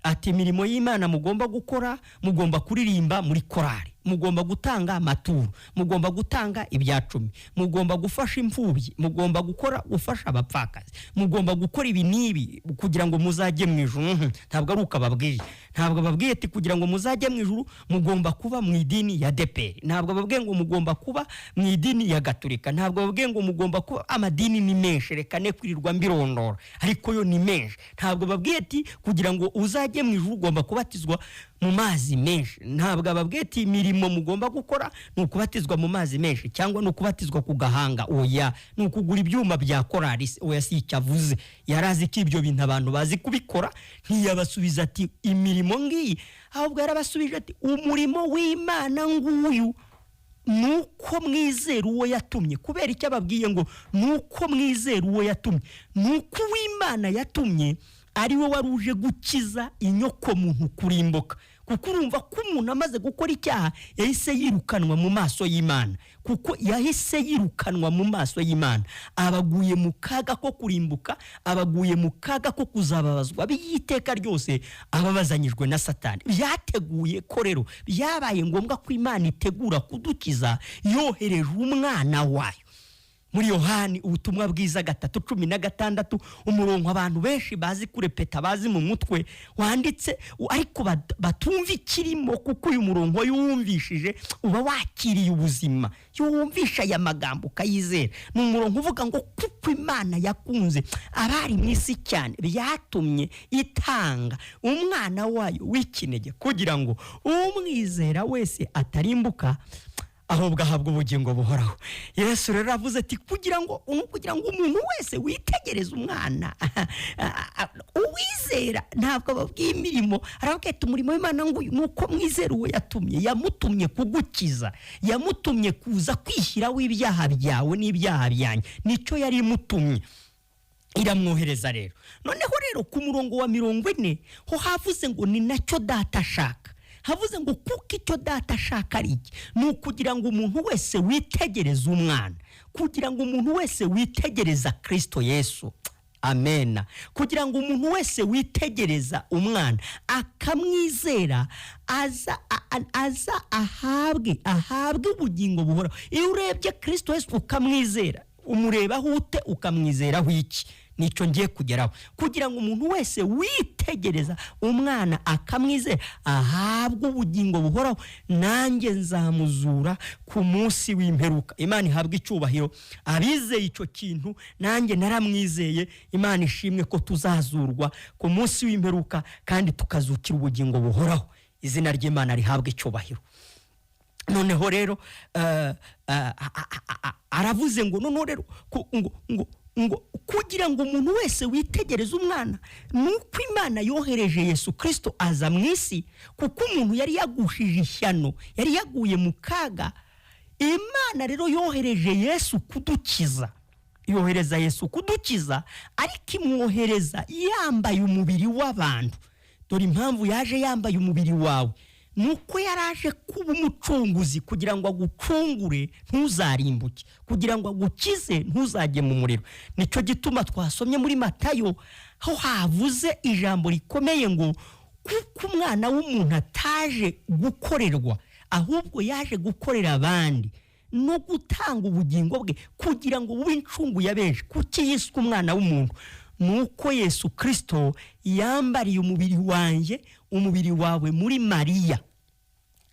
S1: ati imirimo y'Imana mugomba gukora, mugomba kuririmba muri korari, mugomba gutanga amaturo, mugomba gutanga ibya cumi, mugomba gufasha imfubyi, mugomba gukora gufasha abapfakazi, mugomba gukora ibi n'ibi kugira ngo muzajye mu ijuru. Ntabwo ari uko ababwiye. Ntabwo ababwiye ati kugira ngo muzajye mu ijuru mugomba kuba mu idini ya DPR, ntabwo ababwiye ngo mugomba kuba mu idini ya Gaturika, ntabwo ababwiye ngo mugomba kuba, amadini ni menshi reka ne kwirirwa mbirondora, ariko yo ni menshi. Ntabwo ababwiye ati kugira ngo uzajye mu ijuru ugomba kubatizwa mu mazi menshi, ntabwo ababwiye ati imirimo mugomba gukora ni ukubatizwa mu mazi menshi cyangwa ni ukubatizwa ku gahanga, oya, ni ukugura ibyuma bya korari, oya, si icyo avuze. Yari azi ko ibyo bintu abantu bazi kubikora, ntiyabasubiza ati imirimo ngiyi, ahubwo yarabasubije ati umurimo w'Imana nguyu, nuko mwizera uwo yatumye. Kubera icyo ababwiye ngo nuko mwizera uwo yatumye, nuko uw'Imana yatumye ari we wari uje gukiza inyoko muntu kurimbuka, Kuko urumva ko umuntu amaze gukora icyaha yahise yirukanwa mu maso y'Imana, kuko yahise yirukanwa mu maso y'Imana, abaguye mu kaga ko kurimbuka, abaguye mu kaga ko kuzababazwa by'iteka ryose, ababazanyijwe na Satani. Byateguye ko rero byabaye ngombwa ko Imana itegura kudukiza yohereje umwana wayo. Muri Yohani ubutumwa bwiza 3:16, umurongo abantu benshi bazi kurepeta, bazi mu mutwe wanditse, ariko batumva ikirimo, kuko uyu murongo iyo uwumvishije uba wakiriye ubuzima. Iyo wumvisha aya magambo ukayizera, ni umurongo uvuga ngo kuko Imana yakunze abari mu isi cyane, byatumye itanga umwana wayo w'ikinege, kugira ngo umwizera wese atarimbuka ahubwo ahabwa ubugingo buhoraho. Yesu rero aravuze ati kugira ngo umuntu wese witegereze umwana uwizera, ntabwo ababwiye imirimo, arababwira ati umurimo w'Imana nguyu ni uko mwizera uwo yatumye. Yamutumye kugukiza, yamutumye kuza kwishyiraho ibyaha byawe n'ibyaha byanjye, nicyo yari imutumye, iramwohereza rero. Noneho rero ku murongo wa 40 ho havuze ngo ni nacyo data ashaka. Havuze ngo kuko icyo data ashaka ari iki, ni ukugira ngo umuntu wese witegereze umwana, kugira ngo umuntu wese witegereza Kristo Yesu, amena, kugira ngo umuntu wese witegereza umwana akamwizera aza ahabwe ubugingo buhoraho. Iyo urebye Kristo Yesu ukamwizera, umurebaho ute, ukamwizeraho iki? Nicyo ngiye kugeraho. Kugira ngo umuntu wese witegereza umwana akamwizera ahabwe ubugingo buhoraho, nanjye nzamuzura ku munsi w'imperuka. Imana ihabwe icyubahiro. Abizeye icyo kintu, nanjye naramwizeye. Imana ishimwe ko tuzazurwa ku munsi w'imperuka kandi tukazukira ubugingo buhoraho. Izina ry'Imana rihabwe icyubahiro. Noneho rero aravuze ngo noneho rero ngo kugira ngo umuntu wese witegereze umwana, nuko Imana yohereje Yesu Kristo aza mu isi, kuko umuntu yari yagushije ishyano, yari yaguye mu kaga. Imana rero yohereje Yesu kudukiza, yohereza Yesu kudukiza, ariko imwohereza yambaye umubiri w'abantu. Dore impamvu yaje yambaye umubiri wawe, nuko yaraje kuba umucunguzi, kugira ngo agucungure ntuzarimbuke, kugira ngo agukize ntuzajye mu muriro. Nicyo gituma twasomye muri Matayo aho havuze ijambo rikomeye ngo kuko umwana w'umuntu ataje gukorerwa, ahubwo yaje gukorera abandi no gutanga ubugingo bwe kugira ngo bube incungu ya benshi. Kuki yiswe umwana w'umuntu? Nuko Yesu Kristo yambariye umubiri wanjye, umubiri wawe muri Mariya,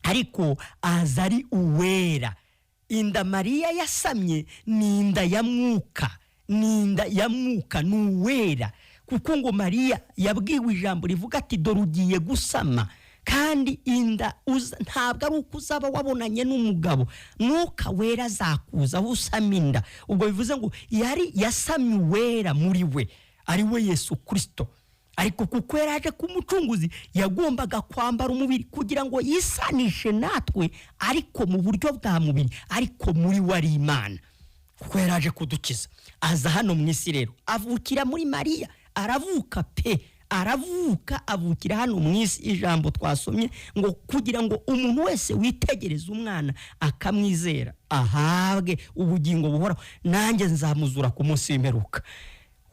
S1: ariko aza ari uwera. Inda Mariya yasamye ni inda ya mwuka, ni inda ya mwuka, ni uwera. Kuko ngo Mariya yabwiwe ijambo rivuga ati dore ugiye gusama, kandi inda ntabwo ari uko uzaba wabonanye n'umugabo, mwuka wera azakuza aho usama inda. Ubwo bivuze ngo yari yasamye uwera muri we, ari we Yesu Kristo. Ariko kuko yari aje ku mucunguzi, yagombaga kwambara umubiri kugira ngo yisanishe natwe, ariko mu buryo bwa mubiri, ariko muri we ari Imana. Kuko yari aje kudukiza, aza hano mu isi rero, avukira muri Mariya, aravuka pe, aravuka, avukira hano mu isi. Ijambo twasomye ngo kugira ngo umuntu wese witegereze umwana akamwizera ahabwe ubugingo buhoraho, nanjye nzamuzura ku munsi w'imperuka.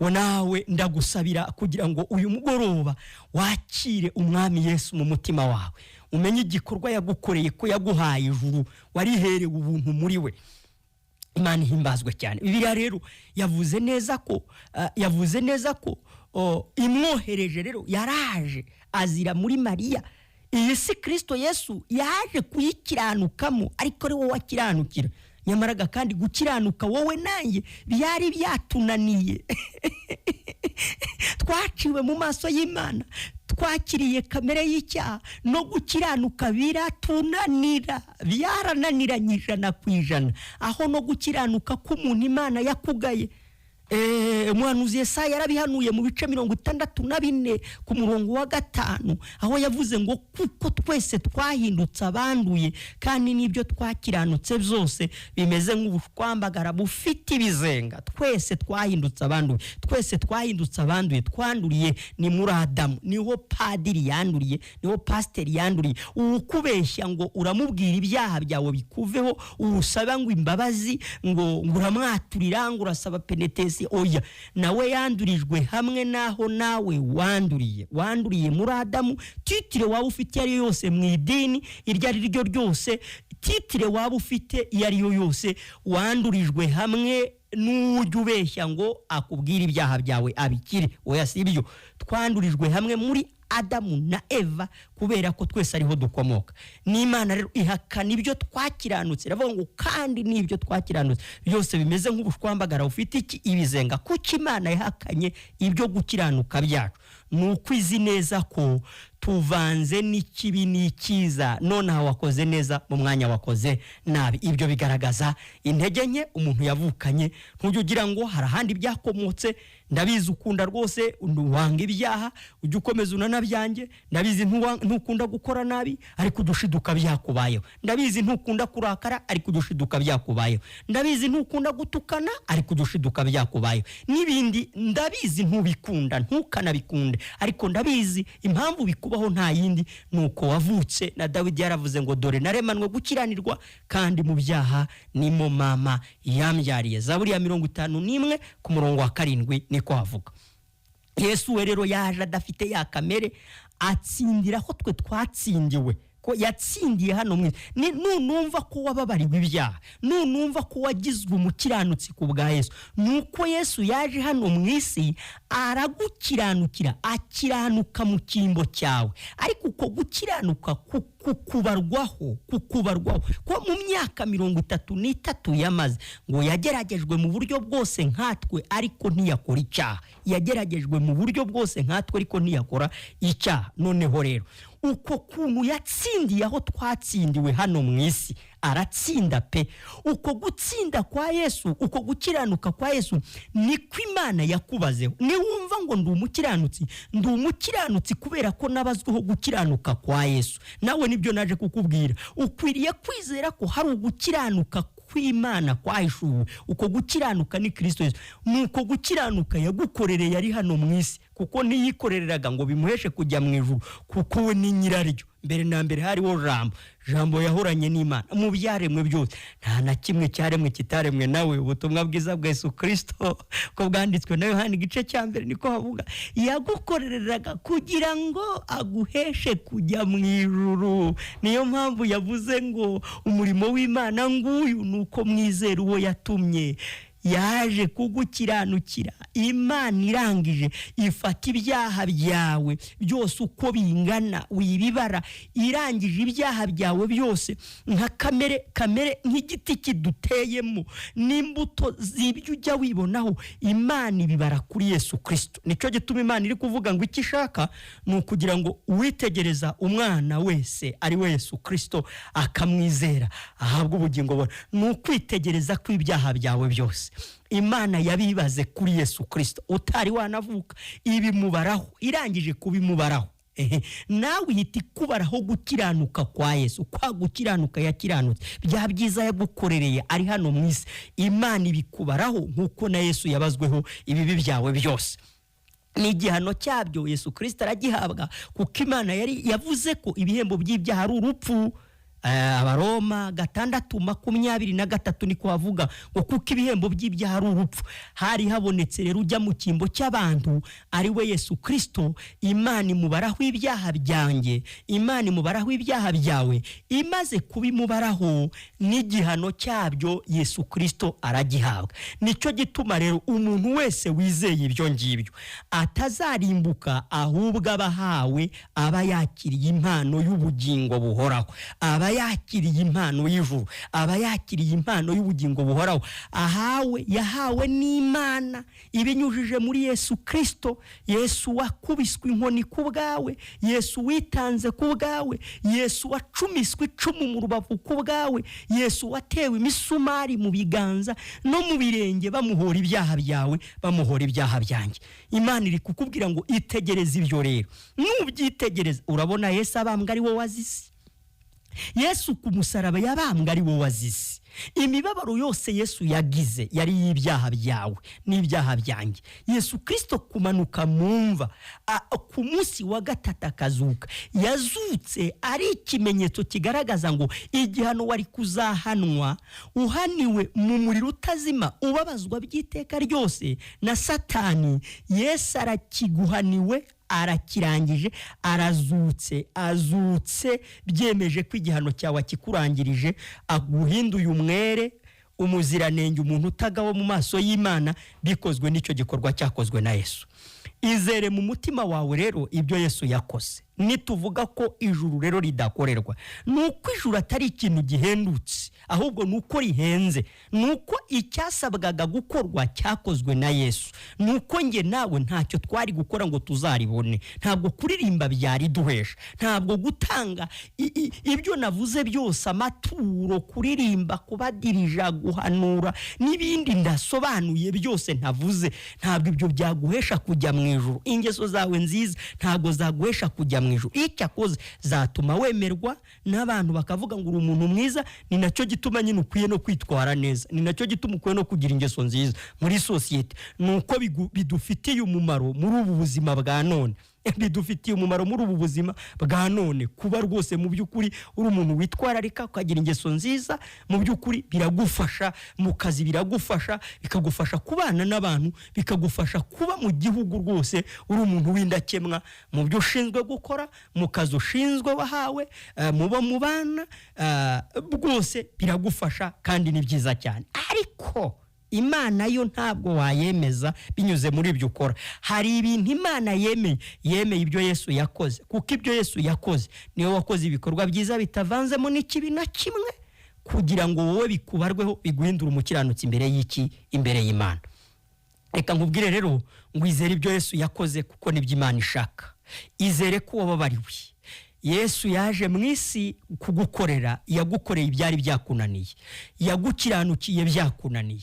S1: Nawe ndagusabira kugira ngo uyu mugoroba wakire umwami Yesu mu mutima wawe, umenye igikorwa yagukoreye, ko yaguhaye ijuru, wariherewe ubuntu muri we. Imana ihimbazwe cyane. Bibiliya rero yavuze neza ko imwohereje rero yaraje azira muri Mariya. Iyi si Kristo Yesu yaje kuyikiranukamo, ariko ari wowe wakiranukira. Nyamaraga kandi gukiranuka wowe nanjye byari byatunaniye. Twaciwe mu maso y'Imana, twakiriye kamere y'icyaha, no gukiranuka biratunanira, byarananiranye 100%. Aho no gukiranuka k'umuntu Imana yakugaye, Umuhanuzi Yesaya yarabihanuye mu bice 64 ku murongo wa 5, aho yavuze ngo kuko twese twahindutse abanduye, kandi n'ibyo twakiranutse byose bimeze nk'ubushwambagara bufite ibizenga. Twese twahindutse abanduye, twese twahindutse abanduye. Twanduriye ni muri Adamu, niho padiri yanduriye, niho pasiteri yanduriye. Uwukubeshya ngo uramubwira ibyaha byawe bikuveho, uwusaba ngo imbabazi, ngo uramwaturira, ngo urasaba penetesi, oya, nawe yandurijwe hamwe naho nawe wanduriye. Wanduriye muri Adamu. Titire waba ufite iyo ari yo yose mu idini iryo ari ryo ryose, titire waba ufite iyo ari yo yose, wandurijwe hamwe n'ujya ubeshya ngo akubwire ibyaha byawe abikire. Oya, si ibyo. Twandurijwe hamwe muri Adamu na Eva, kubera ko twese ariho dukomoka. N'Imana rero ihakana ibyo twakiranutse, iravuga ngo kandi n'ibyo twakiranutse byose bimeze nk'ubushwambagara bufite iki? Ibizenga. Kuko Imana yahakanye ibyo gukiranuka byacu, ni uko izi neza ko tuvanze n'ikibi n'ikiza. Nonaha wakoze neza, mu mwanya wakoze nabi. Ibyo bigaragaza intege nke umuntu yavukanye. Ntujya ugira ngo hari ahandi byakomotse. Ndabizi ukunda rwose wanga ibyaha, ujya ukomeza unanabyange. Ndabizi ntukunda gukora nabi, ariko ujya ushiduka byakubayeho. Ndabizi ntukunda kurakara, ariko ujya ushiduka byakubayeho. Ndabizi ntukunda gutukana, ariko ujya ushiduka byakubayeho. N'ibindi ndabizi ntubikunda, ntukanabikunde, ariko ndabizi impamvu bikubaho nta yindi, ni uko wavutse. Na Dawidi yaravuze ngo dore naremanwe gukiranirwa, kandi mu byaha nimo mama yambyariye. Zaburi ya 51 ku murongo wa 7 niko havuga. Yesu we rero yaje adafite ya kamere, atsindira aho twe twatsindiwe, ko yatsindiye hano mu isi. Nunumva ko wababariwe ibyaha, nunumva ko wagizwe umukiranutsi ku bwa Yesu, ni uko Yesu yaje hano mu isi aragukiranukira, akiranuka mu cyimbo cyawe. Ariko uko gukiranuka kukubarwaho ko mu myaka 33 yamaze, ngo yageragejwe mu buryo bwose nkatwe, ariko ntiyakora icyaha. Yageragejwe mu buryo bwose nkatwe, ariko ntiyakora icyaha. Noneho rero uko kuntu yatsindiye aho twatsindiwe hano mu isi, aratsinda pe. Uko gutsinda kwa Yesu, uko gukiranuka kwa Yesu, niko Imana yakubazeho. Niwumva ngo ndi umukiranutsi, ndi umukiranutsi kubera ko nabazweho gukiranuka kwa Yesu. Nawe nibyo naje kukubwira, ukwiriye kwizera ko hari ugukiranuka kw'Imana kwahishuwe. Uko gukiranuka ni Kristo Yesu. Ni uko gukiranuka yagukorereye ari hano mu isi, kuko ntiyikoreraga ngo bimuheshe kujya mu ijuru, kuko we ni nyiraryo. Mbere na mbere hariho Jambo, Jambo yahoranye n'Imana mu byaremwe byose, nta na kimwe cyaremwe kitaremwe nawe. Ubutumwa bwiza bwa Yesu Kristo ko bwanditswe na Yohana igice cya 1 niko havuga. Yagukoreraga kugira ngo aguheshe kujya mu ijuru. Niyo mpamvu yavuze ngo umurimo w'Imana nguyu ni uko mwizera uwo yatumye. Yaje kugukiranukira. Imana irangije ifata ibyaha byawe byose uko bingana, wibibara. Irangije ibyaha byawe byose nka kamere nk'igiti kiduteyemo n'imbuto z'ibyo ujya wibonaho, Imana ibibara kuri Yesu Kristo. Nicyo gituma Imana iri kuvuga ngo icyo ishaka ni ukugira ngo uwitegereza umwana wese ari we Yesu Kristo akamwizera ahabwe ubugingo. Ni ukwitegereza kw'ibyaha byawe byose Imana yabibaze kuri Yesu Kristo utari wanavuka, ibimubaraho. Irangije kubimubaraho, nawe ihita ikubaraho gukiranuka kwa Yesu. Kwa gukiranuka yakiranutse, bya byiza yagukorereye ari hano mu isi, Imana ibikubaraho nk'uko na Yesu yabazweho ibibi byawe byose. Ni igihano cyabyo Yesu Kristo aragihabwa, kuko Imana yari yavuze ko ibihembo by'ibyaha ari urupfu. Abaroma 6:23 niko havuga ngo kuko ibihembo by'ibyaha ari urupfu. Hari habonetse rero ujya mu cyimbo cy'abantu ari we Yesu Kristo. Imana imubaraho ibyaha byanjye, Imana imubaraho ibyaha byawe. Imaze kubimubaraho n'igihano cyabyo Yesu Kristo aragihabwa. Nicyo gituma rero umuntu wese wizeye ibyo ngibyo atazarimbuka, ahubwo abahawe aba yakiriye impano y'ubugingo buhoraho. Aba Aba yakiriye impano y'ijuru, aba yakiriye impano y'ubugingo buhoraho ahawe, yahawe n'Imana ibinyujije muri Yesu Kirisito. Yesu wakubiswe inkoni ku bwawe, Yesu witanze ku bwawe, Yesu wacumiswe icumu mu rubavu ku bwawe, Yesu watewe imisumari mu biganza no mu birenge bamuhora ibyaha byawe, bamuhora ibyaha byanjye. Imana iri kukubwira ngo itegereze ibyo. Rero nubyitegereza, urabona Yesu abambwa ari wowe wazize. Yesu ku musaraba yabambwa ari wowe wazize. Imibabaro yose Yesu yagize yari iy'ibyaha byawe n'ibyaha byanjye. Yesu Kirisito kumanuka mu mva ku munsi wa gatatu akazuka, yazutse ari ikimenyetso kigaragaza ngo igihano wari kuzahanwa, uhaniwe mu muriro utazima, ubabazwa by'iteka ryose na Satani, Yesu arakiguhaniwe, arakirangije, arazutse. Azutse byemeje ko igihano cyawe akikurangirije, aguhinduye umwere, umuziranenge, umuntu utagawa mu maso y'Imana, bikozwe n'icyo gikorwa cyakozwe na Yesu. Izere mu mutima wawe rero ibyo Yesu yakoze. Nituvuga ko ijuru rero ridakorerwa, ni uko ijuru atari ikintu gihendutse, ahubwo ni uko rihenze, ni uko icyasabwaga gukorwa cyakozwe na Yesu, ni uko nge nawe ntacyo twari gukora ngo tuzaribone. Ntabwo kuririmba byariduhesha, ntabwo gutanga ibyo navuze byose, amaturo, kuririmba, kubadirija, guhanura n'ibindi ndasobanuye byose ntavuze, ntabwo ibyo byaguhesha kujya mu ijuru. Ingeso zawe nziza ntabwo zaguhesha kujya mu ijuru. Icyakoze zatuma wemerwa n'abantu, bakavuga ngo uri umuntu mwiza. Ni nacyo gituma nyine ukwiye no kwitwara neza, ni nacyo gituma ukwiye no kugira ingeso nziza muri sosiyete, ni uko bidufitiye umumaro muri ubu buzima bwa none. Bidufitiye umumaro muri ubu buzima bwa none kuba rwose mu by'ukuri uri umuntu witwararika, ukagira ingeso nziza. Mu by'ukuri biragufasha mu kazi, biragufasha, bikagufasha kubana n'abantu, bikagufasha kuba mu gihugu rwose uri umuntu w'indakemwa mu byo ushinzwe gukora, mu kazi ushinzwe wahawe, mubo mubana, rwose biragufasha kandi ni byiza cyane. Ariko Imana yo ntabwo wayemeza binyuze muri ibyo ukora. Hari ibintu Imana yemeye. Yemeye ibyo Yesu yakoze, kuko ibyo Yesu yakoze, niwe wakoze ibikorwa byiza bitavanzemo n'ikibi na kimwe, kugira ngo wowe bikubarweho, biguhindure umukiranutsi imbere y'iki? Imbere y'Imana. Reka nkubwire rero ngo izere ibyo Yesu yakoze, kuko nibyo Imana ishaka. Izere ko wababariwe. Yesu yaje mu isi kugukorera. Yagukoreye ibyari byakunaniye, yagukiranukiye byakunaniye,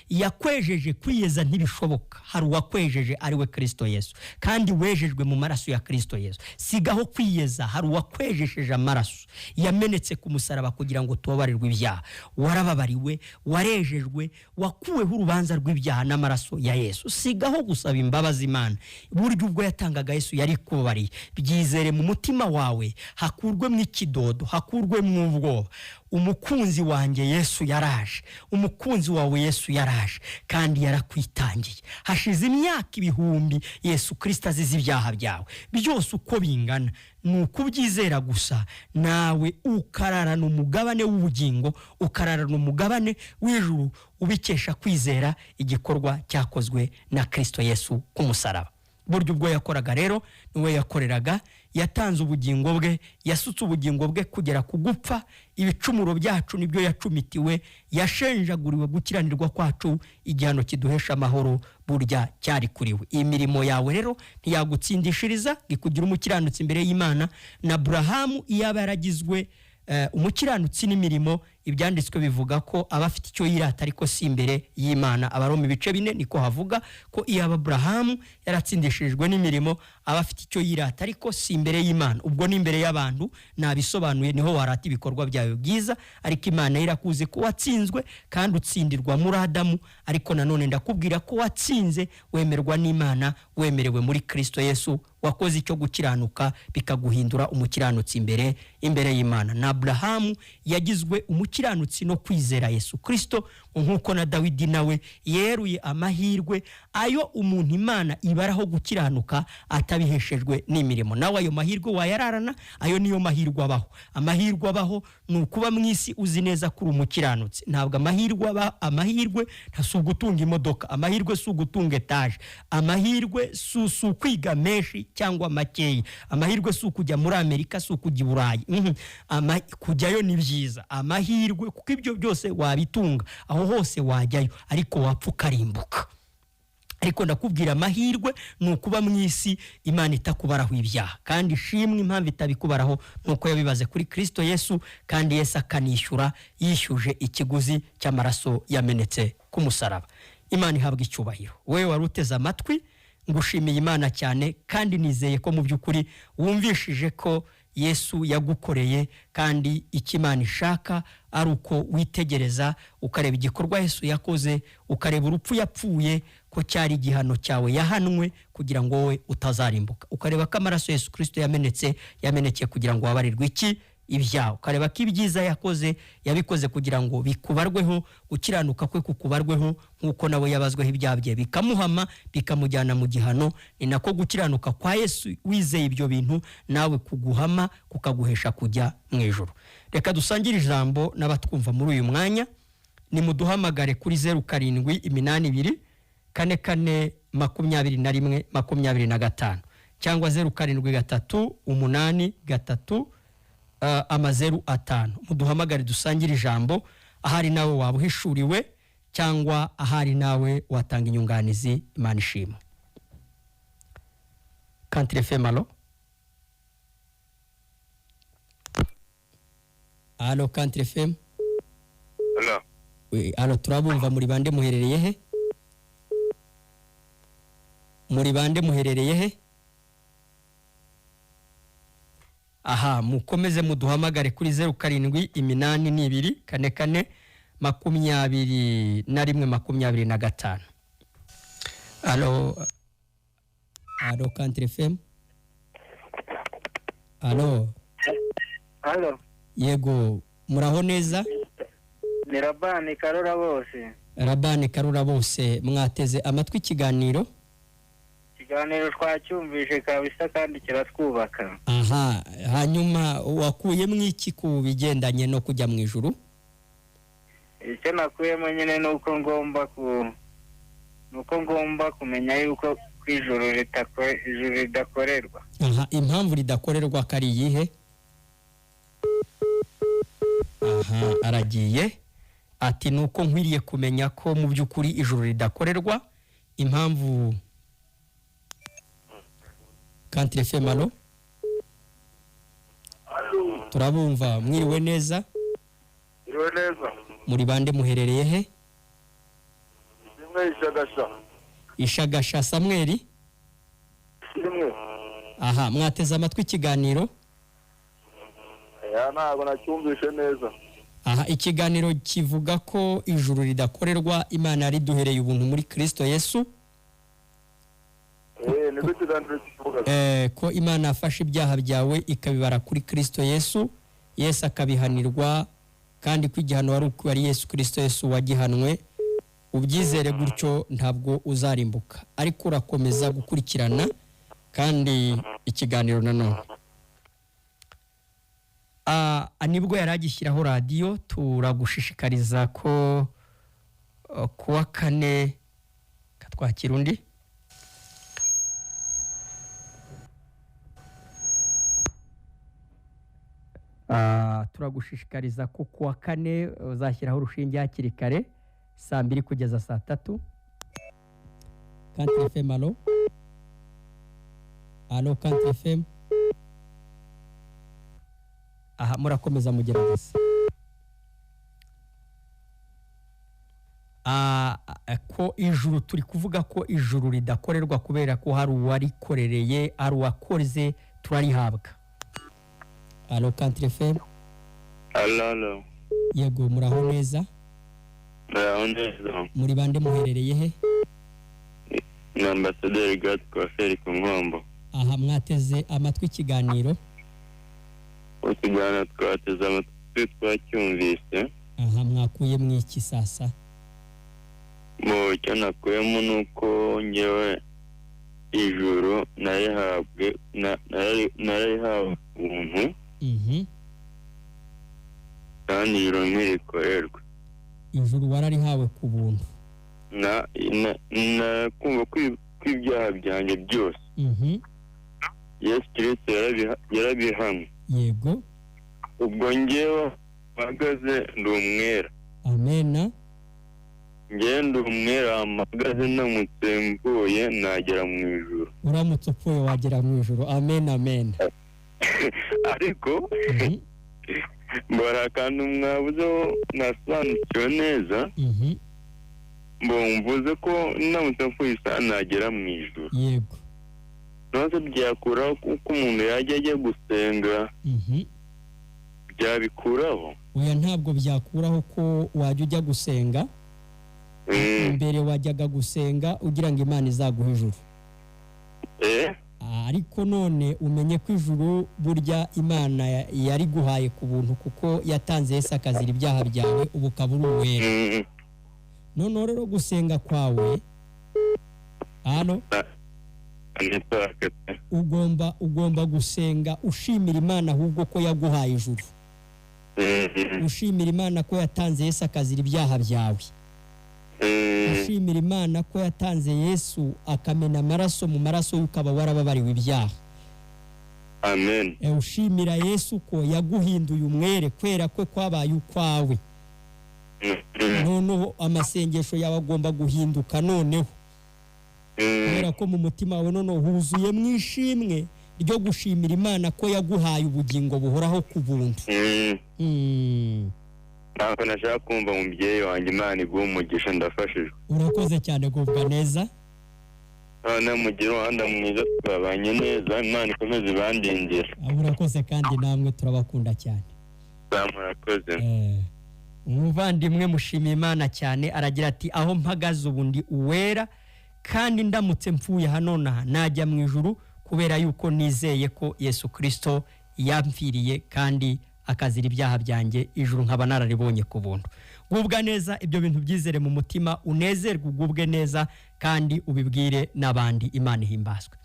S1: yakwejeje. Kwiyeza ntibishoboka, hari uwakwejeje, ari we Kirisito Yesu, kandi wejejwe mu maraso ya Kirisito Yesu. Sigaho kwiyeza, hari uwakwejesheje amaraso yamenetse ku musaraba kugira ngo tubabarirwe ibyaha. Warababariwe, warejejwe, wakuweho urubanza rw'ibyaha n'amaraso ya Yesu. Sigaho gusaba imbabazi Imana. Burya ubwo yatangaga Yesu yari kubabariye. Byizere mu mutima wawe, hakurwemo ikidodo, hakurwemo ubwoba. Umukunzi wanjye Yesu yaraje, umukunzi wawe Yesu yaraje kandi yarakwitangiye. Hashize imyaka ibihumbi Yesu Kirisito azize ibyaha byawe byose uko bingana. Ni ukubyizera gusa, nawe ukararana umugabane w'ubugingo, ukararana umugabane w'ijuru, ubikesha kwizera igikorwa cyakozwe na Kirisito Yesu ku musaraba. Burya ubwo yakoraga rero, niwe yakoreraga. Yatanze ubugingo bwe, yasutse ubugingo bwe kugera ku gupfa. Ibicumuro byacu nibyo yacumitiwe, yashenjaguriwe gukiranirwa kwacu. Igihano kiduhesha amahoro burya cyari kuriwe. Imirimo yawe rero ntiyagutsindishiriza ikugira umukiranutsi imbere y'Imana. Na Burahamu iyaba yaragizwe umukiranutsi n'imirimo, Ibyanditswe bivuga ko aba afite icyo yirata, ariko si imbere y'Imana. Abaroma ibice 4 niko havuga ko iyo Aburahamu yaratsindishirijwe n'imirimo, aba afite icyo yirata, ariko si imbere y'Imana. Ubwo ni imbere y'abantu nabisobanuye, niho warata ibikorwa byawe byiza, ariko Imana irakuzi ko watsinzwe kandi utsindirwa muri Adamu. Ariko nanone ndakubwira ko watsinze, wemerwa n'Imana, wemerewe muri Kirisito Yesu, wakoze icyo gukiranuka bikaguhindura umukiranutsi imbere y'Imana. Na Aburahamu yagizwe umukiranutsi. umukiranutsi no kwizera Yesu Kristo, nk'uko na Dawidi nawe yeruye amahirwe ayo umuntu Imana ibaraho gukiranuka atabiheshejwe n'imirimo. Nawe ayo mahirwe wayararana, ayo niyo mahirwe abaho. Amahirwe abaho ni ukuba mu isi uzi neza ko uri umukiranutsi. Ntabwo amahirwe aba amahirwe si ugutunga imodoka, amahirwe si ugutunga etaje, amahirwe si ukwiga menshi cyangwa makeya, amahirwe si ukujya muri Amerika, si ukujya i Burayi. Kujyayo ni byiza, amahirwe kuko ibyo byose wabitunga, aho hose wajyayo, ariko wapfa ukarimbuka. Ariko ndakubwira amahirwe ni ukuba mu isi Imana itakubaraho ibyaha, kandi ishimwe impamvu itabikubaraho ni uko yabibaze kuri Kristo Yesu, kandi Yesu akanishyura yishyuje ikiguzi cy'amaraso yamenetse ku musaraba. Imana ihabwa icyubahiro. Wowe wari uteze amatwi, ngushimiye Imana cyane, kandi nizeye ko mu by'ukuri wumvishije ko Yesu yagukoreye, kandi icyo Imana ishaka ari uko witegereza ukareba igikorwa Yesu yakoze, ukareba urupfu yapfuye ko cyari igihano cyawe yahanwe kugira ngo wowe utazarimbuka, ukareba ko amaraso Yesu Kristo yamenetse yamenekeye kugira ngo wabarirwe iki ibyawe, ukareba ko ibyiza yakoze yabikoze kugira ngo bikubarweho, gukiranuka kwe kukubarweho, nk'uko nawe yabazweho ibyaha bye bikamuhama bikamujyana mu gihano. Ni nako gukiranuka kwa Yesu wizeye ibyo bintu nawe kuguhama kukaguhesha kujya mu ijuru. Reka dusangire ijambo n'abatwumva muri uyu mwanya. Nimuduhamagare kuri 0 7 8 2 4 4 21 25 cyangwa 0 7 3 8 3 amazeru 5. Muduhamagare dusangire ijambo, ahari nawe waba uhishuriwe cyangwa ahari nawe watanga inyunganizi. Imana ishimwe. Kantire FM, alo alo, Kantire FM.
S2: Alo.
S1: Alo, turabumva. Muri bande, muherereye he? Muri bande, muherereye he? Aha, mukomeze muduhamagare kuri 0 7 8 2 4 4 21 25. Alo alo, Kantire FM. Alo.
S2: Alo.
S1: Yego, muraho neza?
S2: Ni Rabani Karura bose.
S1: Rabani Karura bose, mwateze amatwi ikiganiro?
S2: Ikiganiro twacyumvise kabisa kandi kiratwubaka.
S1: Aha, hanyuma wakuyemo iki ku bigendanye no kujya mu ijuru?
S2: Icyo nakuyemo nyine ni uko ngomba kumenya yuko ku ijuru ridakorerwa.
S1: Aha, impamvu ridakorerwa ko ari iyihe? Aha, aragiye ati ni uko nkwiriye kumenya ko mu by'ukuri ijuru ridakorerwa. Impamvu. Kantire FM, alo. Turabumva, mwiriwe neza?
S3: Mwiriwe neza.
S1: Muri bande, muherereye he?
S3: Simwe Ishagasha.
S1: Ishagasha Samweli?
S3: Simwe.
S1: Aha, mwateze amatwi ikiganiro?
S3: Ya, ntabwo nacyumvishe neza.
S1: Aha, ikiganiro kivuga ko ijuru ridakorerwa, Imana yariduhereye ubuntu muri Kristo Yesu. Ko Imana afashe ibyaha byawe ikabibara kuri Kristo Yesu, Yesu akabihanirwa, kandi ko igihano wari ari Yesu Kristo Yesu wagihanwe. Ubyizere gutyo ntabwo uzarimbuka, ariko urakomeza gukurikirana kandi ikiganiro nanone. Nibwo yari agishyiraho radiyo, turagushishikariza ko kuwa kane katwakira undi. Turagushishikariza ko kuwa kane uzashyiraho urushinge hakiri kare, saa 2 kugeza saa 3. Kantire FM, alo alo, Kantire FM. Aha, murakomeza mugerageza. Ko ijuru turi kuvuga ko ijuru ridakorerwa kubera ko hari uwarikorereye, ari uwakoze, turarihabwa. Alo, Kantire FM.
S2: Alo alo.
S1: Yego, muraho neza?
S2: Muraho neza.
S1: Muri bande, muherereye he?
S2: Ni Ambasaderi Gad Coiffeur ku Nkombo.
S1: Aha, mwateze amatwi ikiganiro?
S2: Ikiganiro twateze amatwi twacyumvise.
S1: Ukuyemo iki sasa?
S2: Mu cyo nakuyemo ni uko ngewe ijuru narihabwe narihawe ubuntu, kandi ijuru ntirikorerwe.
S1: Ijuru wararihawe ku buntu.
S2: Na na kumva ko ibyaha byanjye byose Yesu Kristo yarabihamwe.
S1: Yego.
S2: Ubwo ngewe mpagaze ndi umwera.
S1: Amena.
S2: Ngewe ndi umwera, mpagaze ndamutse mvuye nagera mu ijuru.
S1: Uramutse upfuye wagera mu ijuru. Amen, amen.
S2: Ariko mbora akantu mwabuzeho nasobanukiwe neza. Mbo mvuze ko ndamutse mvuye isaha nagera mu ijuru.
S1: Yego.
S2: None byakuraho kuko umuntu yajya ajya gusenga? Byabikuraho?
S1: Oya, ntabwo byakuraho ko wajya ujya gusenga. Mbere wajyaga gusenga ugira ngo Imana izaguhe ijuru. Ariko none umenye ko ijuru burya Imana yariguhaye ku buntu, kuko yatanze Yesu akazira ibyaha byawe, ubu ukaba uri uwera. Noneho rero gusenga kwawe hano ugomba gusenga ushimira Imana ahubwo ko yaguhaye ijuru, ushimira Imana ko yatanze Yesu akazira ibyaha byawe, ushimira Imana ko yatanze Yesu akamena amaraso, mu maraso ukaba warababariwe ibyaha.
S2: Amen.
S1: Ushimira Yesu ko yaguhinduye umwere, kwera kwe kwabaye ukwawe. Noneho amasengesho yawe agomba guhinduka noneho, kubera ko mu mutima wawe noneho huzuye mu ishimwe ryo gushimira Imana ko yaguhaye ubugingo buhoraho ku buntu.
S2: Ntabwo nashaka kumva umubyeyi wanjye, Imana iguhe umugisha, ndafashijwe.
S1: Urakoze cyane, gubwa neza.
S2: None mugire umuhanda mwiza, twabanye neza, Imana ikomeze ibandindire.
S1: Urakoze kandi namwe turabakunda cyane.
S2: Murakoze.
S1: Umuvandimwe mushimiye Imana cyane, aragira ati aho mpagaze ubu ndi uwera, kandi ndamutse mfuye hano najya mu ijuru, kubera yuko nizeye ko Yesu Kristo yampfiriye kandi akazira ibyaha byanjye, ijuru nkaba nararibonye ku buntu. Gubwa neza, ibyo bintu byizere mu mutima, unezerwe, ugubwe neza kandi ubibwire n'abandi. Imana ihimbazwe.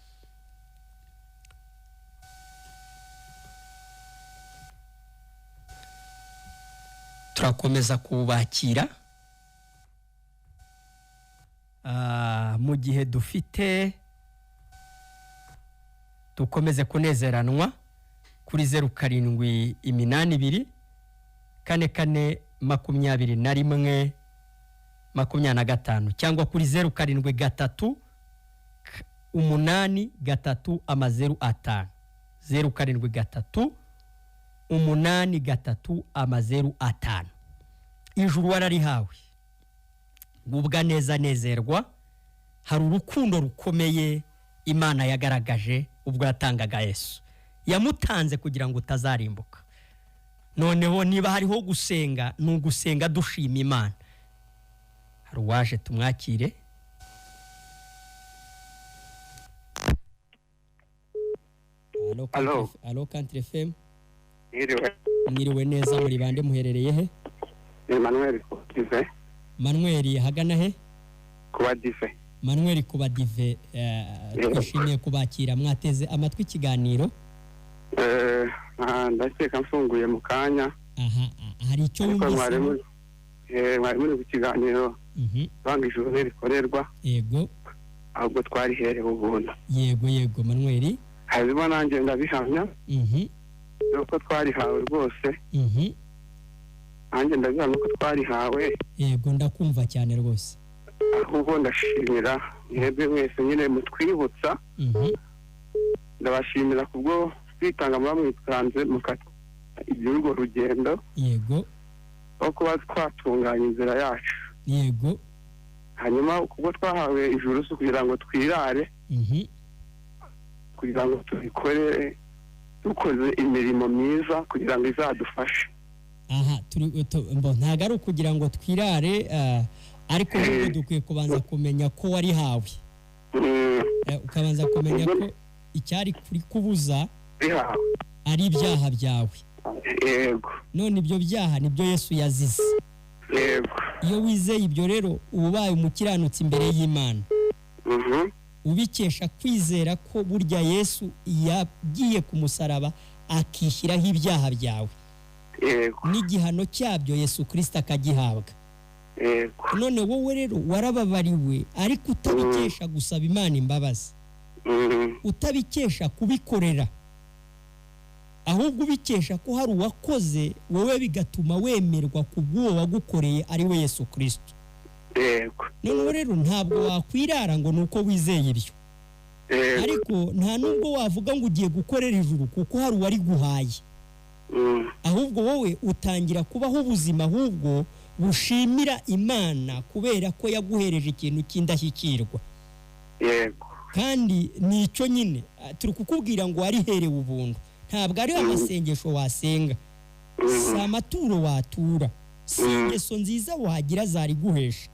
S1: Turakomeza kubakira mu gihe dufite, dukomeze kunezeranwa kuri 0 7 8 2 4 4 21 25, cyangwa kuri 0 7 3 8 3 0 5, 0 7 3 8 3 0 5. Ijuru wararihawe, gubwa neza, nezerwa. Hari urukundo rukomeye Imana yagaragaje ubwo yatangaga Yesu, yamutanze kugira ngo utazarimbuka. Noneho niba hariho gusenga, ni ugusenga dushima Imana. Hari uwaje, tumwakire.
S4: Allo.
S1: Allo Country FM.
S4: Mwiriwe.
S1: Mwiriwe neza, muri bande, muherereye he?
S4: Emmanuel Kuba.
S1: Manuel hagana he?
S4: Kuba Dive.
S1: Manuel Kuba Dive, twishimiye kubakira, mwateze amatwi ikiganiro.
S4: Ndakeka mfunguye mu kanya.
S1: Aha, hari icyo wumvise?
S4: Mwari muri ku kiganiro banga ijuru rikorerwa.
S1: Yego.
S4: Ahubwo twariherewe ubuntu.
S1: Yego yego Manuel.
S4: Hanyuma nanjye ndabihamya. Yuko twarihawe rwose. Nanjye ndabihamya ko twarihawe.
S1: Yego, ndakumva cyane rwose.
S4: Ahubwo ndashimira mwebwe mwese nyine mutwibutsa. Ndabashimira kubwo kwitanga muba mwitanze mukata iby'urwo rugendo.
S1: Yego.
S4: Aho kuba twatunganya inzira yacu.
S1: Yego.
S4: Hanyuma kubwo twahawe ijuru si kugira ngo twirare, kugira ngo tubikore dukoze imirimo myiza kugira ngo izadufashe.
S1: Aha ntabwo ari ukugira ngo twirare, ariko dukwiye kubanza kumenya ko warihawe, ukabanza kumenya ko icyari kuri kubuza ari ibyaha byawe.
S4: Yego.
S1: None ibyo byaha nibyo Yesu yazize.
S4: Yego.
S1: Iyo wizeye ibyo rero, uba ubaye umukiranutsi imbere y'Imana, ubikesha kwizera ko burya Yesu yagiye ku musaraba akishyiraho ibyaha byawe, n'igihano cyabyo Yesu Kirisita akagihabwa. None wowe rero warababariwe, ariko utabikesha gusaba Imana imbabazi, utabikesha kubikorera, ahubwo ubikesha ko hari uwakoze wowe, bigatuma wemerwa ku bw'uwo wagukoreye, ari we Yesu Kirisito. Noneho rero ntabwo wakwirara ngo ni uko wizeye ibyo, ariko nta nubwo wavuga ngo ugiye gukorera ijuru kuko hari uwariguhaye. Ahubwo wowe utangira kubaho ubuzima ahubwo bushimira Imana kubera ko yaguhereje ikintu cy'indashyikirwa. Kandi ni icyo nyine turi kukubwira ngo wariherewe ubuntu. Ntabwo ari amasengesho wasenga, si amaturo watura, si ingeso nziza wagira zariguhesha.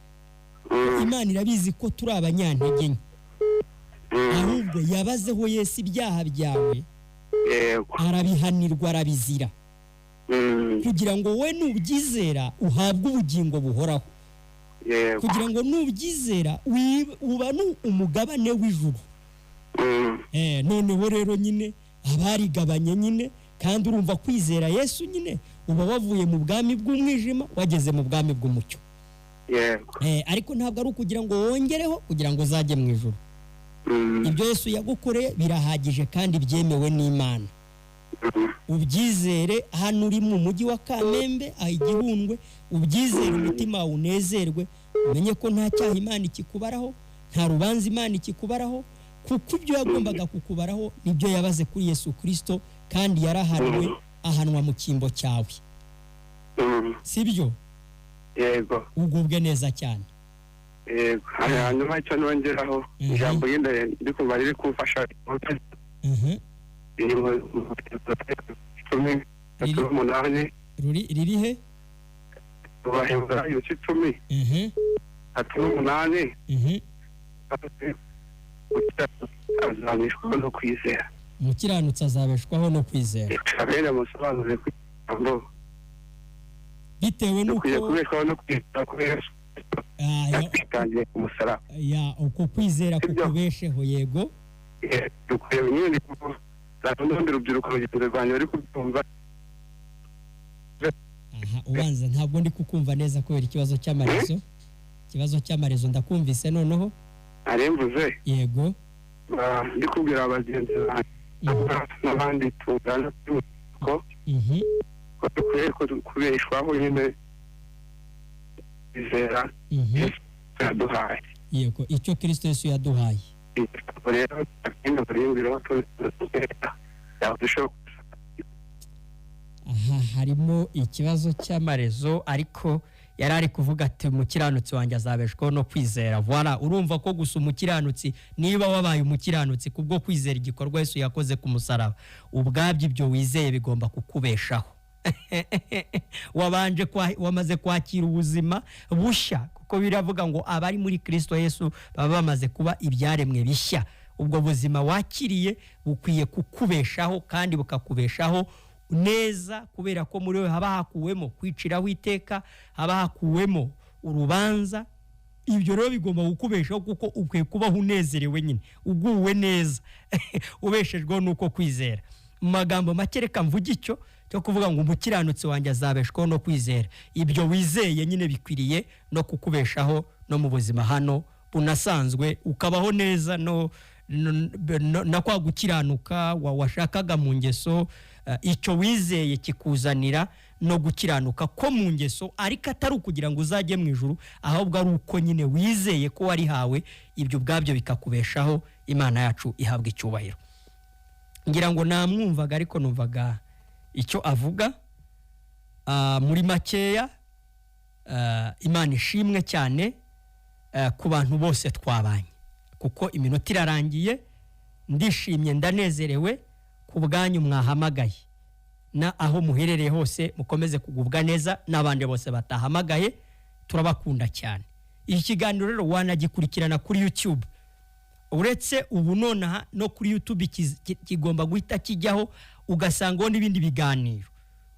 S1: Imana irabizi ko turi abanyantege nke, ahubwo yabazeho Yesu ibyaha byawe, arabihanirwa, arabizira, kugira ngo wowe nubyizera uhabwe ubugingo buhoraho, kugira ngo nubyizera ubane umugabane w'ijuru. Noneho rero nyine abarigabanye nyine, kandi urumva kwizera Yesu nyine uba wavuye mu bwami bw'umwijima wageze mu bwami bw'umucyo. Ariko ntabwo ari ukugira ngo wongereho kugira ngo uzajye mu ijuru. Ibyo Yesu yagukoreye birahagije kandi byemewe n'Imana. Ubyizere hano uri mu mujyi wa Kamembe, aho Igihundwe, ubyizere, umutima wawe unezerwe, umenye ko nta cyaha Imana ikikubaraho, nta rubanza Imana ikikubaraho, kuko ibyo yagombaga kukubaraho nibyo yabaze kuri Yesu Kirisito, kandi yarahanwe, ahanwa mu cyimbo cyawe. Si byo?
S4: Yego.
S1: Ugubwe neza cyane.
S4: Yego. Hanyuma icyo nongeraho, ijambo yenda ndi kumva riri kumfasha, riri mu 10:38.
S1: Riri he?
S4: Mu Baheburayo 10 38. Azabeshwaho no kwizera.
S1: Umukiranutsi azabeshwaho no kwizera.
S4: Bene musobanurire ku ijambo
S1: Bitewe
S4: dukwiye
S1: n'uko
S4: kubeshwaho no kwizera kubera yatangiye ku musaraba.
S1: Ya, uko kwizera
S4: Sibyo?
S1: kukubesheho, yego.
S4: Dukwiye nyine n'urundi rubyiruko rugenzi rwanjye bari kubyumva.
S1: Aha ubanza ntabwo ndi kukumva neza kubera ikibazo cy'amarezo, ikibazo cy'amarezo. Ndakumvise noneho.
S4: Aremvuze.
S1: Yego.
S4: Ndi kubwira bagenzi banjye n'abandi tungana ko ko dukwiye kubeshwaho nyine kwizera Yesu yaduhaye.
S1: Yego, icyo Kirisito Yesu yaduhaye.
S4: Ijambo rero nyine burimbiraho yadushaho.
S1: Aha harimo ikibazo cy'amarezo, ariko yari ari kuvuga ati umukiranutsi wanjye azabeshwaho no kwizera. Voilà, urumva ko gusa umukiranutsi, niba wabaye umukiranutsi kubwo kwizera igikorwa Yesu yakoze ku musaraba, ubwabyo ibyo wizeye bigomba kukubeshaho. Wabanje wamaze kwakira ubuzima bushya, kuko biravuga ngo abari muri Kristo Yesu baba bamaze kuba ibyaremwe bishya. Ubwo buzima wakiriye bukwiye kukubeshaho kandi bukakubeshaho neza, kubera ko muri we haba hakuwemo kwiciraho iteka, haba hakuwemo urubanza. Ibyo rero bigomba kukubeshaho, kuko ukwiye kubaho unezerewe nyine, uguwe neza, ubeshejweho n'uko kwizera. Mu magambo make, reka mvuge icyo cyo kuvuga ngo umukiranutsi wanjye azabeshwaho no kwizera. Ibyo wizeye nyine bikwiriye no kukubeshaho no mu buzima hano bunasanzwe, ukabaho neza no na kwa gukiranuka washakaga mu ngeso. Icyo wizeye kikuzanira no gukiranuka ko mu ngeso, ariko atari ukugira ngo uzajye mu ijuru, ahubwo ari uko nyine wizeye ko warihawe. Ibyo ubwabyo bikakubeshaho. Imana yacu ihabwa icyubahiro. Ngira ngo namwumvaga, ariko numvaga icyo avuga. Muri makeya, Imana ishimwe cyane ku bantu bose twabanye, kuko iminota irarangiye. Ndishimye, ndanezerewe ku bwanyu mwahamagaye, na aho muherereye hose mukomeze kugubwa neza, n'abandi bose batahamagaye turabakunda cyane. Iki kiganiro rero wanagikurikirana kuri YouTube. Uretse ubu nonaha, no kuri YouTube kigomba guhita kijyaho, ugasangaho n'ibindi biganiro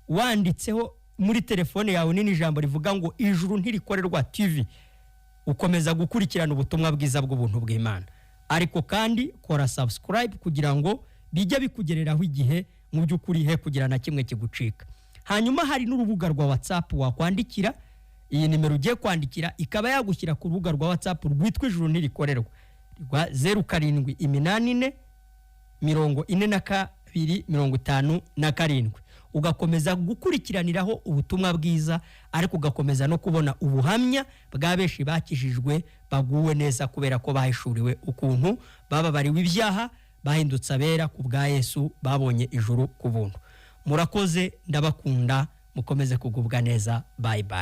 S1: wanditseho. Muri telefone yawe nini ijambo rivuga ngo Ijuru Ntirikorerwa TV, ukomeza gukurikirana ubutumwa bwiza bw'ubuntu bw'Imana. Ariko kandi kora subscribe kugira ngo bijye bikugereraho igihe, mu by'ukuri he kugira na kimwe kigucika. Hanyuma hari n'urubuga rwa WhatsApp wakwandikira. Iyi nimero ugiye kwandikira ikaba yagushyira ku rubuga rwa WhatsApp rwitwa Ijuru Ntirikorerwa, rwa 0784 42 57, ugakomeza gukurikiraniraho ubutumwa bwiza, ariko ugakomeza no kubona ubuhamya bwa benshi bakijijwe, baguwe neza kubera ko bahishuriwe ukuntu bababariwe ibyaha, bahindutse abera ku bwa Yesu, babonye ijuru ku buntu. Murakoze, ndabakunda, mukomeze kugubwa neza. Bye bye.